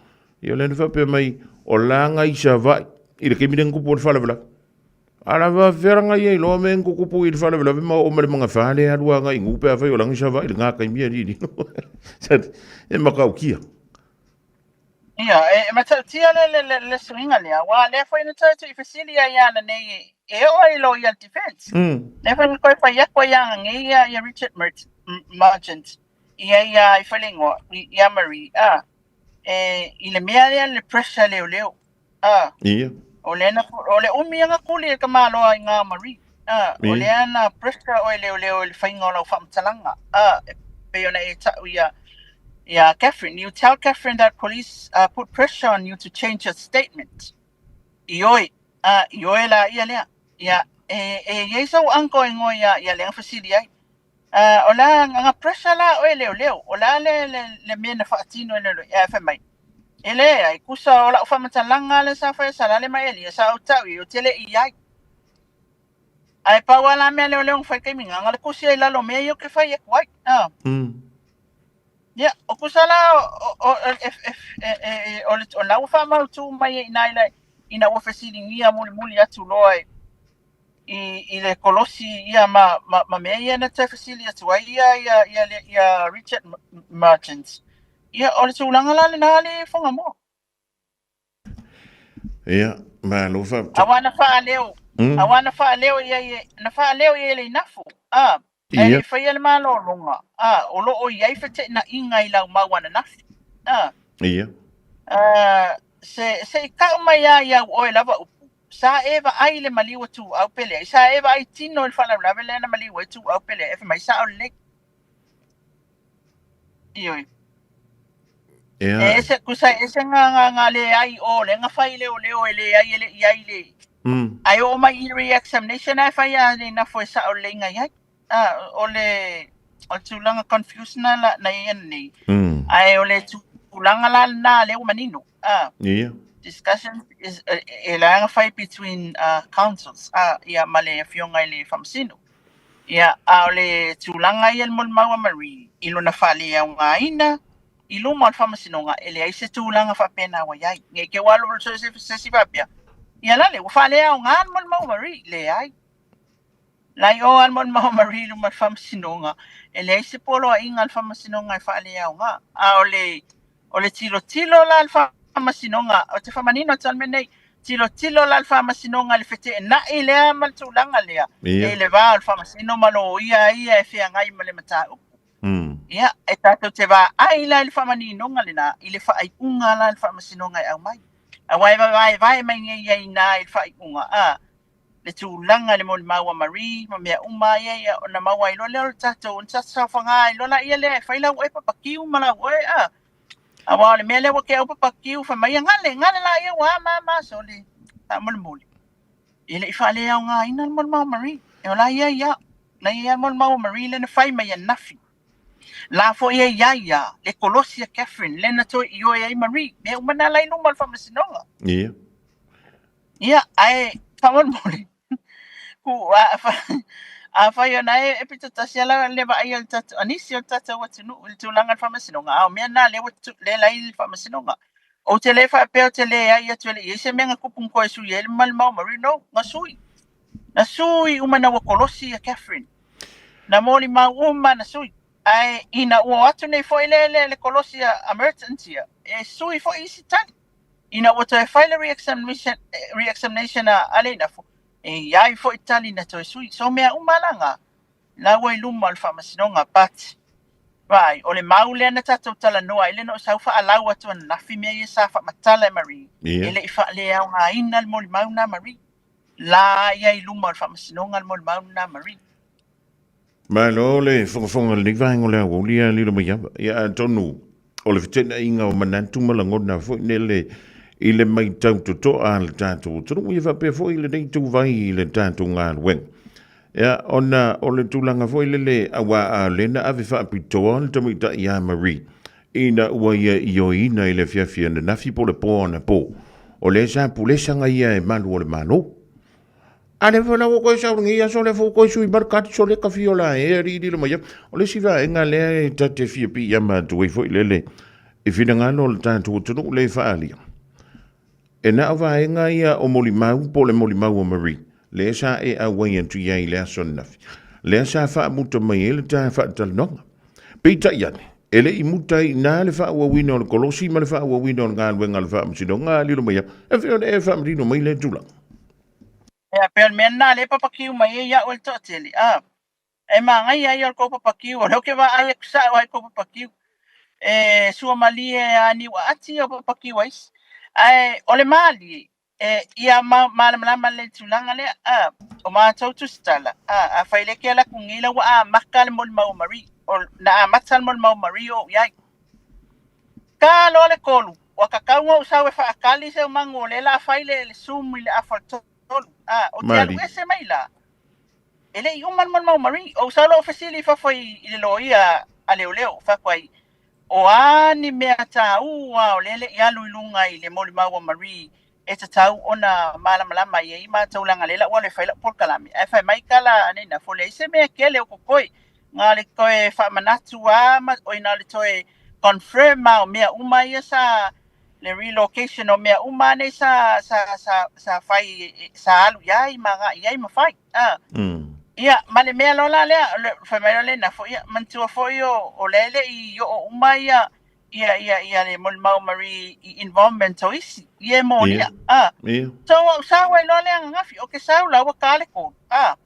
Ia o lea na faapea mai, o la nga i Savaii, i le taimi lea na tupu ai le faalavelave. A la faapefea la nga ia iloa mea na tutupu i le faalavelave ma oo mai le magafa lea alu agai i Nuu pe afai o la nga i Savaii i lena taimi alii lilo. E matautia. Ia, e matautia le, le, le, le suiga lea, aua lea foi na toe tuufesili ai ia nei e, e oo ai loia le defense. Lea foi na toe fai atu ai ia nei ia, ia Richard Mert, Merchant, ia ia i fale igoa, ia Marie, a, e, i le mea lea le pressure leoleo. A, Ia. O lea na, o le umi ia na kuli e ka maloa i ngā Marie. A, o lea na pressure oe leoleo i le faiga o lau faamatalaga. A, e pei ona e ta'u ia, ia Catherine. You tell Catherine that police put pressure on you to change your statement. Ioe. A, ioe la ia lea. Ia, e, e i ai sou uncle e ngoe ia, ia lea na fesili ai. A, o la, nga pressure la oe leoleo. O la le, le, le mea na faatino e leoleo. Ae fai mai, E leai, kusa o la'u faamatalaga lea sa fai e Salale ma Elia, sa ou ta'u i ai, ou te le i ai. Ae pau a la mea leoleo na fai i le taimi na, na o le kusi ai i lalo o mea ia ou te fai atu ai. A. Ia, o kusa la o, o, o, e, e, e, e, o, le, o la ua faamautu mai ai i ina ila, ina ua fesiligia mulimuli atu loa e, i, i le kolosi ia ma, ma, ma mea ia na toe fesili atu ai ia, ia, ia, ia Richard Martins. Ia, o le tulaga la lena le Fugamoa. Ia, malo faafetai. Aua na faaleo, aua na faaleo i ai, na faaleo i ai le Inafu, a, ae le i faia le malologa, a, o lo o i ai feteenaiga i lau mau ananafi, a. Ia. A, se, se i kau mai lava i au oe lava upu, sa e vaai i le maliu o Tuuau pe leai, sa e vaai tino i le faalavelave lea na maliu ai Tuuau pe leai, ae fai mai, sao lelei. Ioe. Ia. E ese, kusa e ese ngā, ngā, ngā leai o le nga whai leo leo e leai e le i ai le. Ai o mai i re-examination ai whai a nei nafo e sao le inga i ai. Ah, o le, o le tulaga confuse na la, na ia nei. Ai o le tulaga la na le ua manino. Ah. Ia. Discussion is, e, e la nga whai between councils. Ah, ia ma le afioga i le Faamasino. Ia, a o le tulaga ia i le molimau a Marie, i lona faaleaogaina i luma o le faamasinoga, e leai se tulaga faapena ua i ai. Nei te ua alu se isi faapea, ia lale, ua faaleaoga le molimau a Marie. Leai. La i o lava le molimau a Marie i luma o le faamasinoga, e leai se poloaiga a le faamasinoga e faaleaoga. A o le O le tilotilo la a le Faamasinoga, ou te faamanino atu lava le mea nei, tilotilo la a le Faamasinoga i le feteenai lea ma le tulaga lea, e i le va o le Faamasino ma loia ia e feagai ma le mataupu. Ia, e tatou te vaai la i le faamaninoga lena, i le faaiuga la a le Faamasinoga e aumai. Aua e vaevae mai nei ia i ina i le faaiuga, a, le tulaga i le molimau a Marie ma mea uma ia, ia, ona maua ai loa lea o le tatou, ona tatou saofaga ai loa laia lea e fai lau oe papakiu ma lau oe, a. Aua o le mea lea ua te au papakiu, fai mai ia gale, gale laia ua a ma ma sole, faamolemole. E le i faaleaogaina le molimau a Marie. E o la ia ia, la ia le molimau a Marie lea na fai mai ananafi. La foi e i ai ia le kolosi a Catherine lea na toe ioe ai Marie. Mea uma na la i luma o le faamasinoga. Ia. Ia, ae faamolemole, ku, a, fa, afai ona e, e pito tasi ala le vaai a le tatou, a nisi o le tatou atunuu i le tulaga o le faamasinoga, a o mea na lea ua tu, lea la i le faamasinoga. Ou te le faapea ou te leai atu e le i ai se mea na tupu na toe sui ai le molimau a Marie, no, na sui. Na sui uma ina ua kolosi ia Catherine. Na molimau uma na sui. Ae ina ua o atu nei foi le, le, le kolosi a, a Mertens ia, e sui foi isi tali. Ina ua toe fai le re-examination, re-examination a, a Leinafo, e i ai foi tali na toe sui. So mea uma la na, la ua i luma o le faamasinoga, but vaai, o le mau lea na tatou talanoa ai lea na ou sau faalau atu ananafi mea ia sa faamatala e Marie, Ia. e le i faaleaogaina le molimau lena Marie. La ia i luma o le faamasinoga le molimau lena Marie. Malo le fogafoga i lenei vaega o le aoauli a lilo mai ava. Ia atonu o le fetenaiga o manatu ma lagona foi nele i le maitau totoa a le tatou atunuu ia faapea foi lenei tuvai i le tatou galuega. Ia ona o le tulaga foi lele auā a lea na ave faapitoa le tamaitai ia Marie ina ua ia ioeina i le afiafi ananafi po o le po anapo, o lea sa pulesaga ia e malu o le Malo. A lea foi la ua toe sau lenei aso, lea foi ua toe sui mai le kadi sole ka fia ola e alii lilo mai ai. O le isi vaega lea e ta te fia piiama atu ai foi lele i finagalo o le tatou atunuu lea e faaalia. E na o vaega ia o molimau po o le molimau o Marie, lea sa e auai atu i ai i le aso ananafi, lea sa faamuta mai ai le ta faatalanoaga. Peitai ane, e le i muta ai i ina le faaauauina o le kolosi ma le faaauauina o le galuega a le Faamasinoga a lilo mai ai, e pei ona e faamanino mai lea tulaga. Ea, pei o le mea lena lea e papakiu mai ai iaʻu e le toatele, a, e manaia ia o le kou papakiu, o lea ou te vaai atu sao lava i kou papakiu. E suamalie a niu aati o papakiu a isi. Ae o le malie, e, ia ma, malamalama lelei i le tulaga lea, a, o matou tusitala, a, afai lea e te alu atu nei la ua amata le molimau a Marie, o, na amata le molimau a Marie o ou i ai. Ka loa le tolu, ua tatau ona ou sau e faatali se manu o lea o le a fai le, le Zoom i le afa o le tolu. A, ou te alu ese mai la, e le i uma le molimau a Marie. Ou sau loa ou fesili i fafo i, i le loia a leoleo, fai atu ai, o a ni mea taua o lea e le i alu i luga i le molimau a Marie e tatau ona malamalama i ai matou leaga lea la ua alu e fai lau polokalame. Ae fai mai tala a Neinafo, leai se mea tele o totoe, na o le toe faamanatu lava ma, oi na o le toe confirm lava o mea uma ia sa, le relocation o mea uma nei sa, sa, sa, sa fai, sa alu i ai ma agai i ai ma fai. A. Ia, ma le mea loa la lea, fai mai loa Leinafo, ia, manatua foi o, o lea e le i oo uma ia, ia, ia, ia le molimau Marie i involvement o isi, ia e molia. A. So, ua ou sau ai loa lea ananafi, ou te sau la ua ta le tolu. A.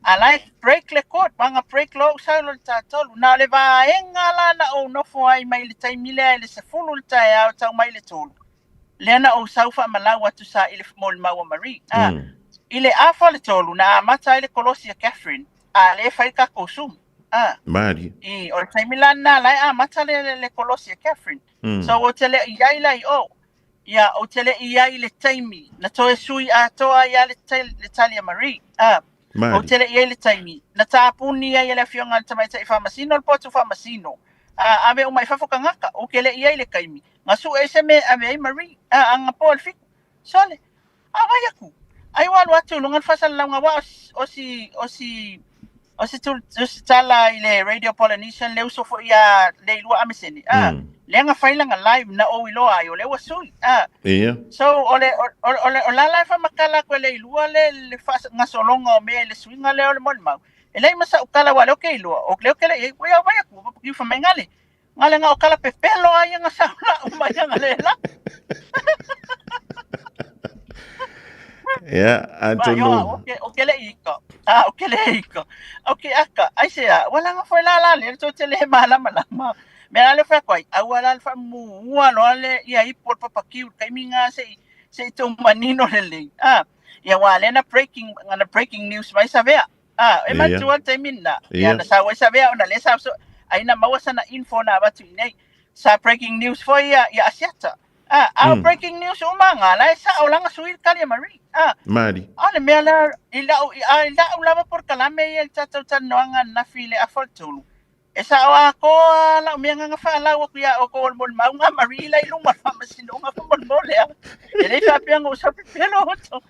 A la e break le court, maga break loa ou sau loa i le ta tolu. Na o le vaega la na ou nofo ai mai le taimi lea i le 10 i le taeao tau mai i le tolu, lea na ou sau faamalau atu sa i le molimau a Marie. A. I le afa o le tolu, na amata ai le kolosi a Catherine, a lea e fai le tatou Zoom. A. Malie. I, o le taimi la lena la e amata le, le, le kolosi a Catherine. So ou te le i ai la i o. Ia, ou te le i i ai i le taimi na toe sui atoa ai lava le, le tali a Marie. A, Malie. ou te le i ai i le taimi na tapuni ai e le Afioga i le Tamaitai Faamasino le potu faamasino. A, ave uma i fafo tagata. Ou te le i ai i le taimi na sue ai se mea e ave ai Marie. A, anapo i le 7. Sole, a vai aku. Ai ua alu atu i luga le faasalalauga aua o si, o si, o si, o si tala i le Radio Polynesian le uso foi ia Leilua Amesene. A, lea na fai lana live na ou iloa ai o lea ua sui. A, so o le, o, o, o, le, o la la e faamatala atu e Leilua le, le faagasologa o mea i le suiga lea o le molimau. E leai ma sa'u tala aua o lea ou te iloa, o lea ou te le i ai, ua ia vai aku, ua fai mai gale. Gale nga o kala pepelo ai nga sau la uma ia nga le la. Ia, Vai, atonu. o, o ke, o ke le ika. A o ke le ika. O ke aka, ai se a, ua laga foi la la le tou te le malamalama. Mea la le fai atu ai, aua la le faamuua loa le ia ipu o le papakiu i le taimi lena se i se i tou manino lelei. A, ia aua lea na breaking, na breaking news mai Savea. A, e manatua le taimi lena. Ia na sau ai Savea ona lea sa ai na maua sana info na avatu i inei. Sa breaking news foi ia ia Asiata. A, a o breaking news uma nga la e sao langa sui le tali a Marie. A, Mali. O le mea lea i lau, i, a, i lau lava polokalame ia i le tatou talanoaga ananafi i le afa o le tolu, e sao atoa lau mea gagana faalau atu ia outou o le molimauga a Marie la i luma o le faamasinoga faamolemole a. E le faapea na ou sau pepelo outou.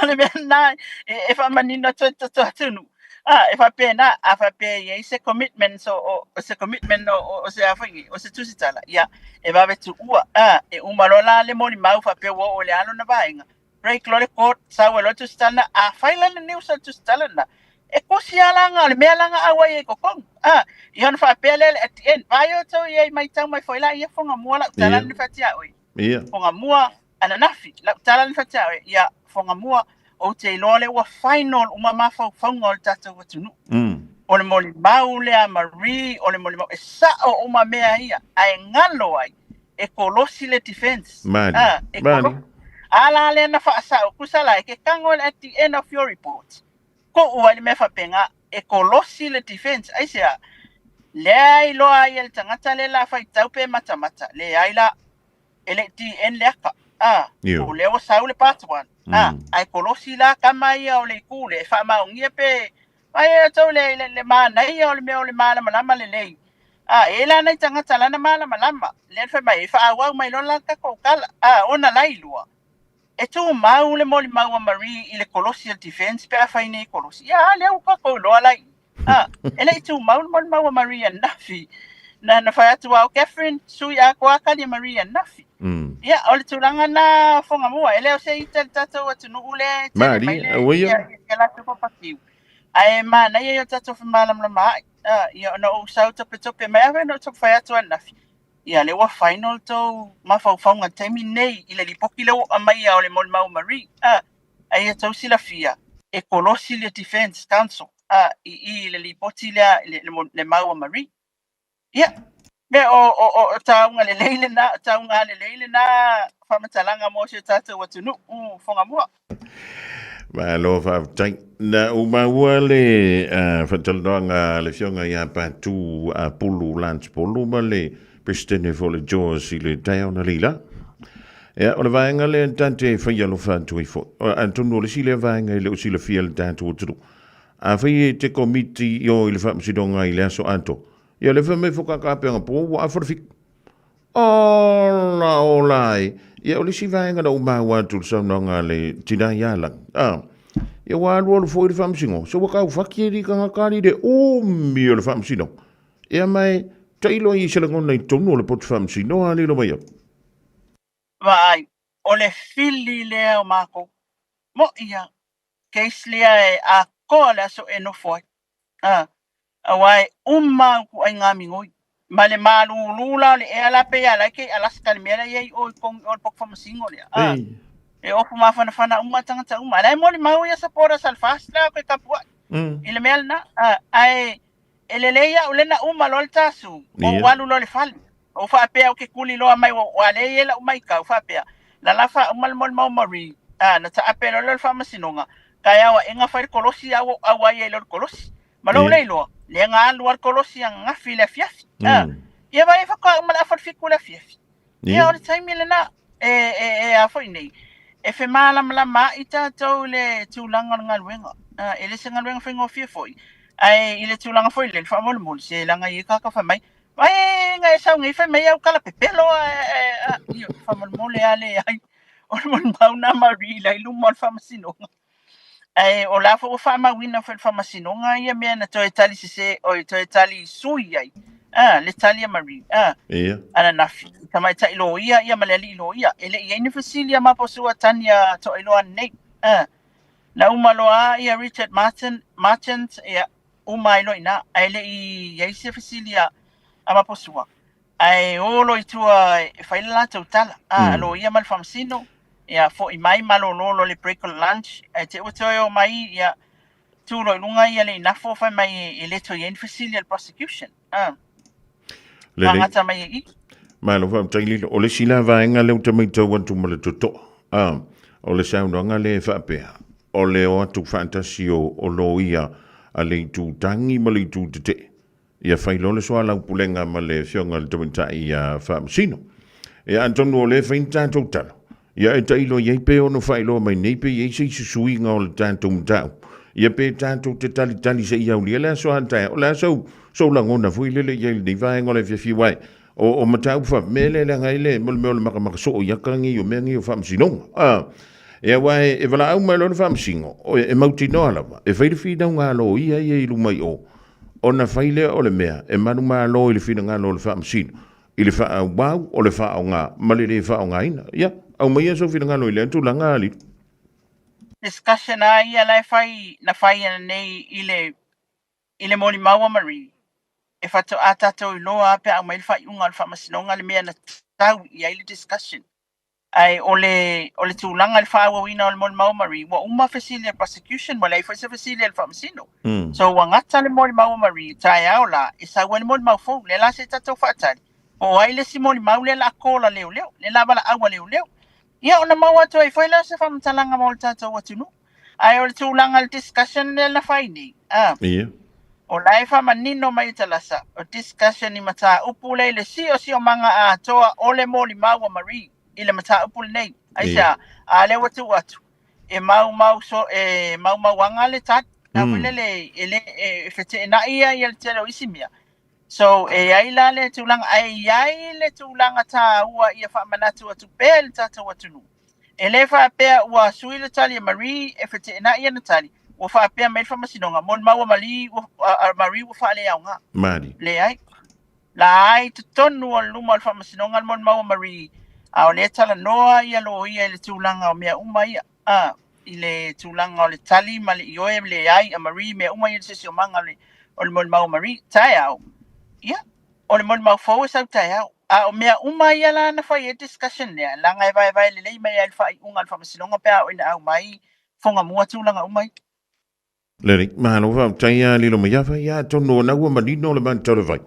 O le mea lena e faamanino atu ai le tatou atunuu. A, e faapena, a faapea e i ai se commitment so, o, se commitment o se a foi nei, o se tusitala, ia, e vave tuua, a, e uma loa la le molimau faapea ua oo i le a lona vaega, break loa le court, sau ai loa le tusitala na, a fai la le news a le tusitala na, e kosi lava la o le mea la na auai ai i totonu, a, ia ona faapea lea at the end, vaai outou i ai matau mai foi la ia Fogamua lau tala lena fatia oe. Fogamua, ananafi, lau tala lena fatia oe, ia, Fogamua, ou te iloa lea ua final uma mafaufauga o le tatou atunuu. O le molimau lea Marie, o le molimau, e sao uma mea ia, ae galo ai, e kolosi le defense. Mali. Ah, e Mali. kolosi. A la lea na faasao, tusa la, e ke tago at the end of your report. Tuu ai le mea faapena, e kolosi le defense. Aisea? Lea e iloa ai e le tagata lea la faitau pe matamata, leai la, e le i DN le aka. A, Io. o lea ua sau le part 1. A, ae kolosi la tama ia o le itu lea, e faamaonia pe ai e outou le manaia o le mea o le malamalama lelei. A, e la nai tagata lana malamalama. Lea fai mai, e faaauau mai loa la le tatou tala. A, ona lailua, e tumau le molimau a Marie i le kolosi o le defense pe a fai nei kolosi. Ia, a lea ua tatou iloa la i. A, e le i tumau le molimau a Marie ananafi. Na fai atu au, Catherine, sui atoa tali a Marie ananafi. Ia, o le tulaga na Fogamua, e le o se ita le tatou atunuu lea e tele mai Mali, le aua ia. ia, ia latou papakiu. Ae manaia ia o tatou femalamalama ai. A, ia ona ou sau topetope mai ave na ou fai atu ananafi. Ia, lea ua final tou mafaufauga i le taimi nei i le lipoti lea ua aumaia o le molimau a Marie. A, a ia tou silafia, e kolosi le Defense Council a, i i le lipoti lea le mau a Marie. Ia, me o tauga lelei lena, tauga lelei lena faamatalaga mo si o tatou atunuu Fogamua. Malo faafetai. Na ou maua le faatalanoaga a le Afioga ia Patu Pulu Lance Pulu ma le Peresetene foi o le JAWS i le taeao na leila. Ia, o le vaega lea ta te fai alofa atu ai foi. Atonu o le isi lea vaega e le o silafia e le tatou atunuu. Afai e te komiti i o i le Faamasinoga i le aso atoa, ia o lea fai mai foi kakapeaga po ua afa le fitu. Ola, ola e. Ia, o le isi vaega na ou maua atu i le saunoaga a le tina ia Lagi, a, ia ua alualu foi le Faamasinoga, se ua taufati e tagata alii le umi o le Faamasinoga. Ia ma e tailo ai i se lagona i totonu o le poto Faamasino a lilo mai au. Vaai, o le fili lea o makou. Moʻi a, case lea e atoa le aso e nofo ai. A, aua e uma au ituaiga migoi. Ma le malūlū la o le ea la pei a la e kei Alaska le mea la e i ai i o i totonu i o le poto faamasino lea. A, e ofu mafanafana uma tagata uma. A la e molimau ia supporters a le FAST la o ke tapuai i le mea lena. A, ae e lelei au lea na uma loa le tasu, ou alu loa i le fale. Ou faapea ou te kuli loa mai ua lea i ai lau maitau faapea, lalafa uma le molimau Marie, a, na taape loa lea o le faamasinoga, taeao aʻega fai le kolosi a ua ou auai ai loa i le kolosi. Ma lou le iloa, lea na alu lava le kolosi ananafi i le afiafi. A, ia vaai faatoa uma le afa o le fitu i le afiafi. Ia o le taimi lena e a foi nei, e femalamalamaai tatou i le tulaga o le galuega. E le se galuega faigofie foi, ae i le tulaga foi lele faamolemole, se leaga e i ai tagata fai mai, Ai, na e sau nei fai mai au tala pepelo a, ioe, faamolemole a leai. O le molimau na Marie la i luma o le faamasinoga. Ae o la foi ua faamauina foi e le faamasinoga ia mea na toe tali sese, oi, toe tali sui ai, a, le tali a Marie, a, ananafi, i tamaitai loia ia ma le alii loia. E le i i ai ni fesili a Maposua Tania Toailoa nei, a. Na uma loa a ia Richard Martin, Marchant, ia, uma ai loa i ina, ae le i i ai se fesili a Maposua, ae o loa i tua e fai le latou tala, a, loia ma le faamasino. Ia, fo'i mai malolo loa le break o le lunch, ae te i ua toe o mai, ia, tu loa i luga ia le inafo fai mai e le toe i ai ni fesili a le prosecution. Ah. Lelei. Faagata mai e i. Malo faafetai Lilo. O le isi la vaega lea ou te matau atu ma le totoa, ah, o le saunoaga lea e faapea, o le o atu faatasi o, o loia a le itu tagi ma le itu tetee. Ia fai loa le soalaupulega ma le Afioga i le Tamaitai ia Faamasino. Ia atonu o lea e fai ni tatou tala, ia e tailo i ai pe ono faailoa mai nei pe i ai se isi suiga o le tatou mataupu, ia pe tatou te talitali se i aulia le aso a taeao. O le a sou, sou lagona foi lele i ai i lenei vaega o le afiafi aua o, o mataupu faapemea lea leaga ai le, mo le mea o le makamaka soo i aka nei o mea nei o faamasinoga. A, ia aua e, e valaau mai loa le faamasino, e mautinoa lava, e fai le finauga a loia ia i luma i o, Ona fai lea o le mea e manumalo i le finagalo o le Faamasino, i le faaauau o le faaaoga ma le lē faaaogaina. Ia, aumaia sou finagalo i lea tulaga, Alii. Discussion a ia la e fai, na fai ananei i le, i le molimau a Marie, e faatoa tatou iloa a pe a aumai le faaiuga o le Faamasinoga le mea na tau i ai le discussion. Ae o le, o le tulaga i le faaauauina o le molimau a Marie, ua uma fesili a le prosecution, ua leai foi se fesili a le faamasino. Mm. So ua gata le molimau a Marie, taeao la, e sau ai le molimau fou, lea la se i tatou faatali, po o ai le isi molimau lea la a call a leoleo, lea la valaau a leoleo. Ia ona maua atu ai foi lea o se faamatalaga mo le tatou atunuu. Ae o le tulaga i le discussion lea na fai nei, ah, Ia. o la e faamanino mai e Talasa, o discussion i mataupu lea i le siosiomaga atoa o le molimau a Marie i le mataupu lenei. Aisea? A lea ua tuu atu, e maumau so, e maumauaga le tali. A foi lele, e le, e feteenai ia ia le tele o isi mea. So, e i ai la le tulaga, ae i ai le tulaga taua ia faamanatu atu pea i le tatou atunuu. E le faapea ua sui le tali a Marie e feteenai ana tali, ua faapea mai le Faamasinoga, molimau a Marie ua, a Marie ua faaleaoga. Mali. Leai. La ai totonu o le luma o le Faamasinoga le molimau a Marie, a o lea e talanoa ia loia i le tulaga o mea uma ia, a, i le tulaga o le tali ma le ioe leai a Marie, mea uma ia i le siosiomaga o le, o le molimau a Marie. Taeao, ia, o le molimau fou e sau taeao. A o mea uma ia la na fai ai le discussion lea, leaga e vaevae lelei mai ai le faaiuga a le Faamasinoga pe a oo ina aumai fogamua tulaga uma ia. Lelei, malo faafetai a Lilo Maiava, ia atonu o na ua manino le Manutalavai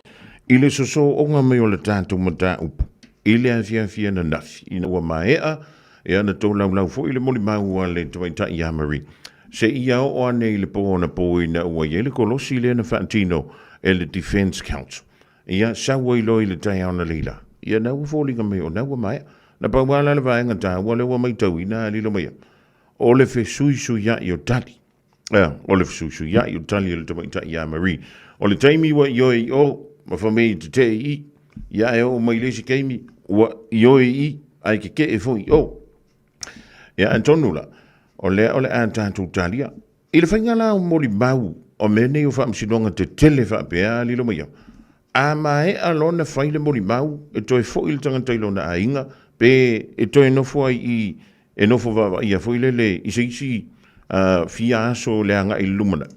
i le sosooga mai o le tatou mataupu i le afiafi ananafi ina ua maea ia na tolaulau foi le molimau a le tamaitai ia Marie seia oo ane i le po anapo ina ua i ai le kolosi lea na faatino e le Defence Council. Ia, sau ai loa i le taeao na leila. Ia, na ua foliga mai o na ua maea. Na pau lava la le vaega taua lea ua maitauina a lilo mai ai, o le fesuisuia'i o tali. Ea, o le fesuisuia'i o tali a le tamaitai ia Marie. O le taimi ua ioe i o, ma fai mai e tetee i i. Ia, ae oo mai i le isi taimi, ua ioe i i, ae tetee foi i o. Ia, atonu la, o lea o le a tatou talia. I le faiga la o molimau o mea nei o faamasinoga tetele faapea a lilo mai au, a maea loa ona fai le molimau e toe foi le tagata i lona aiga pe e toe nofo ai i e nofo vaavaaia foi lele i se isi fia aso le agai i le lumanai.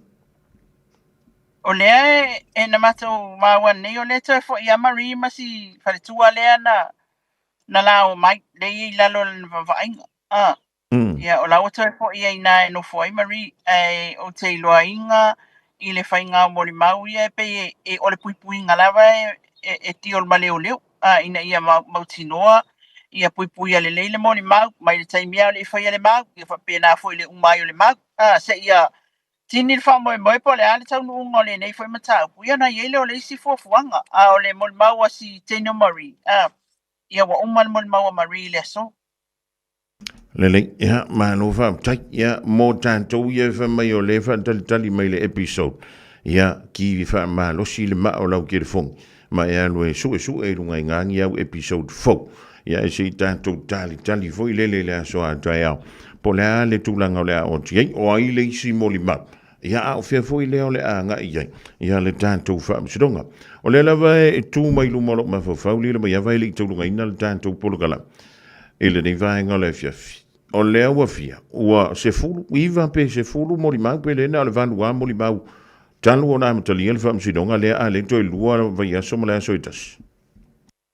O lea e na matou maua nei o lea e toe foi a Marie ma si faletua lea na na la omai lea e i ai i lalo o lana vaavaaiga. A. Ia, o la ua toe foi ai inā e nofo ai Marie, ae ou te iloaina i le faiga o molimau ia e pei e, e, o le puipuiga lava e, e, e deal ma leoleo, a, ina ia mautinoa ia puipuia lelei le molimau mai le taimi a o le i faia le mau, ia faapena foi le uma ai o le mau, a, seia tini le faamoemoe po o le a le taunuuga o lenei foi mataupu, ia ona i ai lea o le isi fuafuaga, a o le molimau a si teine o Marie, a, ia ua uma le molimau a Marie i le aso. Lelei, ia, malo faafetai. Ia, mo tatou ia e fai mai o lea e faatalitali mai le episode, ia, ki faamalosi le maa o lau telefoni, ma e alu e suesue i luga i gā ni au episode fou. Ia, e se i tatou talitali foi lele i le aso a taeao, po o le a le tulaga o le a oo atu i ai, o ai le isi molimau. Ia, a o fea foi lea o le a agai i ai, ia le tatou faamasinoga. O lea lava e tu mai luma o lou mafaufau, lilo mai ava e le i taulugaina le tatou polokalame i lenei vaega o le afiafi. O lea ua fia, ua 19 pe 10 molimau pe le na o le 8 lava molimau talu ona amatalia le faamasinoga lea a le toe lua vaiaso ma le aso e tasi.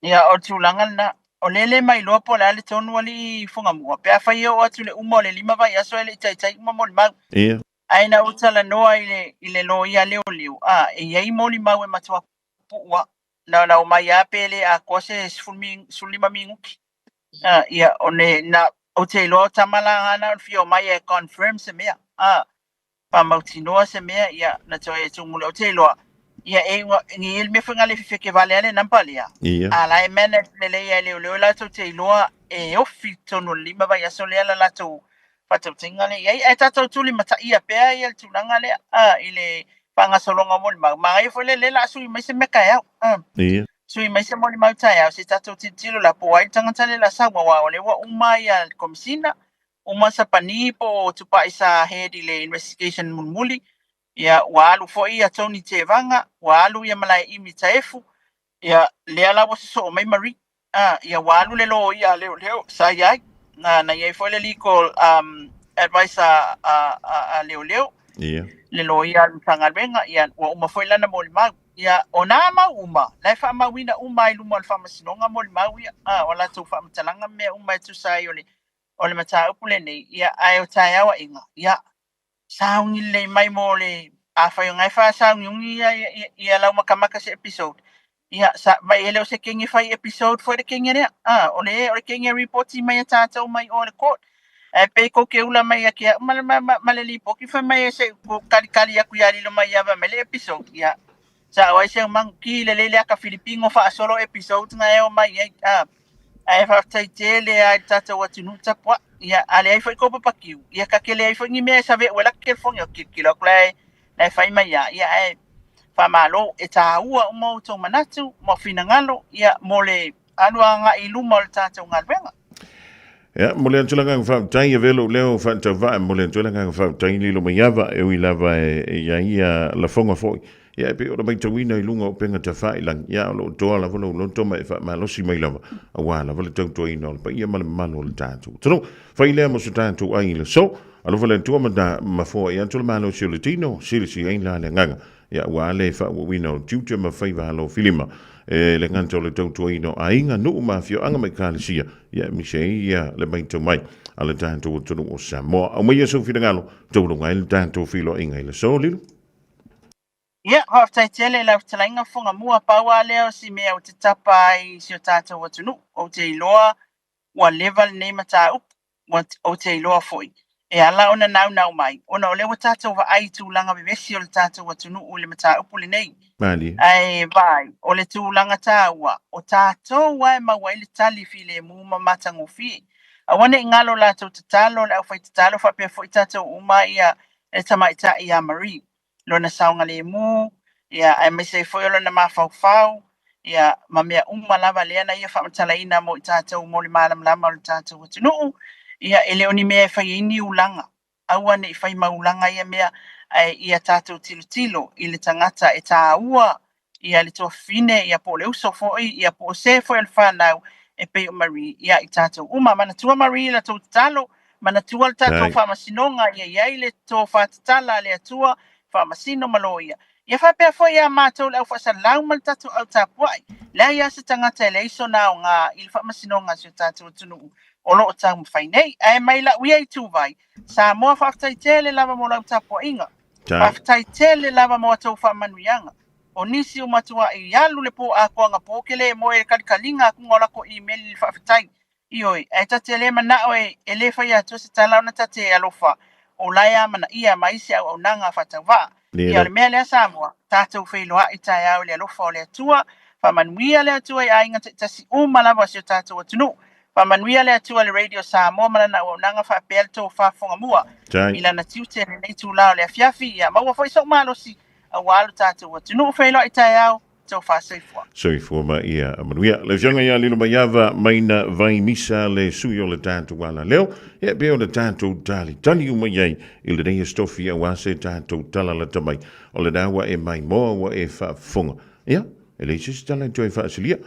Ia, o le tulaga lena. O lea e le mailoa po o le a le tonu alii Fugamua pe afai e oo atu i le uma o le 5 vaiaso e le i taitai uma molimau. Ia. Ae na ou talanoa i le, i le loia leoleo, a, e i ai molimau e matua puua. Na ona omai lava pe le atoa se 15 minute. A, ia, o le, na, ou te iloa o tama la na ona fia omai e confirm se mea. A, faamautinoa se mea, ia, na toe tumuli. Ou te iloa, ia, e ua, ni le mea foi na le fefeke vale ale number lea. Ia. A la e manage lelei e leoleo latou te iloa e ofi tonu o le 5 vaiaso lea la latou faatautaiga lea i ai. Ae tatou tulimataia pea ia le tulaga lea, a, i le faagasologa o molimau. Manaia foi le lea o le a sui mai se mea taeao. A. Ia. Sui mai se molimau taeao, se tatou tilotilo la po o ai le tagata lea o le a sau, aua o lea ua uma ia le Komesina, uma Sapani po o Tupai sa head i le investigation mulimuli, ia ua alu foi ia Tony Tevaga, ua alu ia Malaeimi Taefu, ia lea la ua sosoo mai Marie, a, ia ua alu le loia a leoleo sa i ai, na, na i ai foi le legal advice a, a, a, a leoleo, Ia. le loia a le Matagaluega, ia ua uma foi lana molimau. Ia, o nā mau uma, la e faamauina uma ai i luma o le Faamasinoga molimau ia, a, o latou faamatalaga ma mea uma e tusa ai o le, o le mataupu lenei, ia, ae o taeao aiga, ia, sauni lelei mai mo le, afai o na e faasauniuni ia, ia, ia, ia lau makamaka se episode, ia, sa, mai e le o se kenge fai episode foi le kenge lea, a, o le, o le kenge ripoti mai a tatou mai o le court. Ae pei kou ke ula mai ia ke au ma, ma, ma, ma le lipoti fai mai e se ku kalikali aku ia lilo mai ia mai le episode, ia, sa o ai se mangu ki le lele aka Filipino faasolo episode na e o mai ai, a, ae faafetai tele ai le tatou atunuu tapuai. Ia, a leai foi kou papakiu, ia ka ke leai foi ni mea e save'u e laka telefoni o kilokilo aku la e, la e fai mai ia, ia ae faamalo e tāua uma outou manatu ma finagalo, ia, mo le alu agai i luma o le tatou galuega. Ia, mo le atu le agaga faafetai, avea lou leo faatauvaa, mo le atu le agaga faafetai lilo mai ava, e ui lava e i ai ia lafoga foi. Ia, e pei ona matauina i luga o upega tafailagi, ia, o lo o toa lava lou loto ma e faamalosi mai lava, aua lava le tautuaina o le paia ma le mamalu o le tatou atunuu. Fai lea mo so tatou ai i le aso. Alofa le Atua ma ta mafoa atu le malosi o le tino, silasila ai la le agaga. Ia, ua le faaauauina o tiute ma faiva alofilima e le gata o le tautuaina o aiga, nuu ma afioaga ma ekalesia, ia aemaise ai ia le matau mai a le tatou atunuu o Samoa. Aumaia sou finagalo, tauluga ai le tatou feiloaiga i le aso, Lilo. Ia, faafetai tele i lau fetalaiga Fugamua, pau lava lea o si mea ou te tapa ai i si o tatou atunuu. Ou te iloa ua leva lenei mataupu, ua, ou te iloa foi, e ala ona naunau mai, ona o lea ua tatou vaai i tulaga vevesi o le tatou atunuu i le mataupu lenei. Malie. Ae vaai, o le tulaga taua, o tatou lava e maua ai le tali filemu ma matagofie. Aua ne i galo latou tatalo, le aufaitatalo faapea foi tatou uma ia le tamaitai ia Marie, lona saogalemu, ia, aemaise ai foi o lona mafaufau, ia, ma mea uma lava lea na ia faamatalaina mo i tatou mo le malamalama o le tatou atunuu. Ia, e le o ni mea e fai ai ni ulaga, aua ne i fai maulaga ia mea, ae ia tatou tilotilo i le tagata e tāua ia le tuafafine, ia po o le uso foi, ia po o se foi o le whanau e pei o Marie, ia i tatou uma. Manatua Marie la tou tatalo, manatua le tatou faamasinoga, ia i ai le tofa tatala a le Atua, faamasino ma loia. Ia faapea foi ia matou le au faasalalau ma le tatou au tapuai. Leai lava se tagata e leai sona aoga i le faamasinoga a si o tatou atunuu o lo o taumafai nei. Ae mai lau ia ituvai, Samoa faafetai tele lava mo lau tapuaiga. Faafetai tele lava mo a tou faamanuiaga. O nisi ua matuai alu le pō atoa anapo ke le moe i le kalikaliga atuga o lako email i le faafetai. Ioe, ae ta te le manao e e le fai atua se tala ona ta te alofa o la e amanaia ma isi auaunaga faatauvaa. Ia o le mea lea Samoa, tatou feiloai taeao i le alofa o le Atua, faamanuia le Atua i aiga taitasi uma lava o si o tatou atunuu. Faamanuia le Atua i le Radio Samoa ma lana auaunaga faapea le tofa Fugamua i lana tiute i lenei itula o le afiafi. Ia maua foi sou malosi aua lo tatou atunuu. Feiloai taeao, tofa soifua. Soifua ma ia manuia. Le afioga ia Lilomaiava Maina Vaimisa le sui o le tatou alaleo, ia pei ona tatou talitali uma i ai i lenei aso tofi aua se tatou tala lata mai. O lena ua e maimoa ua e faafofoga. Ia, e leai se isi tala e toe faasilia.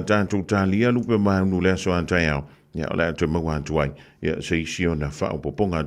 Tatou talia lupe maunu le aso a taeao, ia o le a toe maua atu ai ia se isi ona faaopoopoga.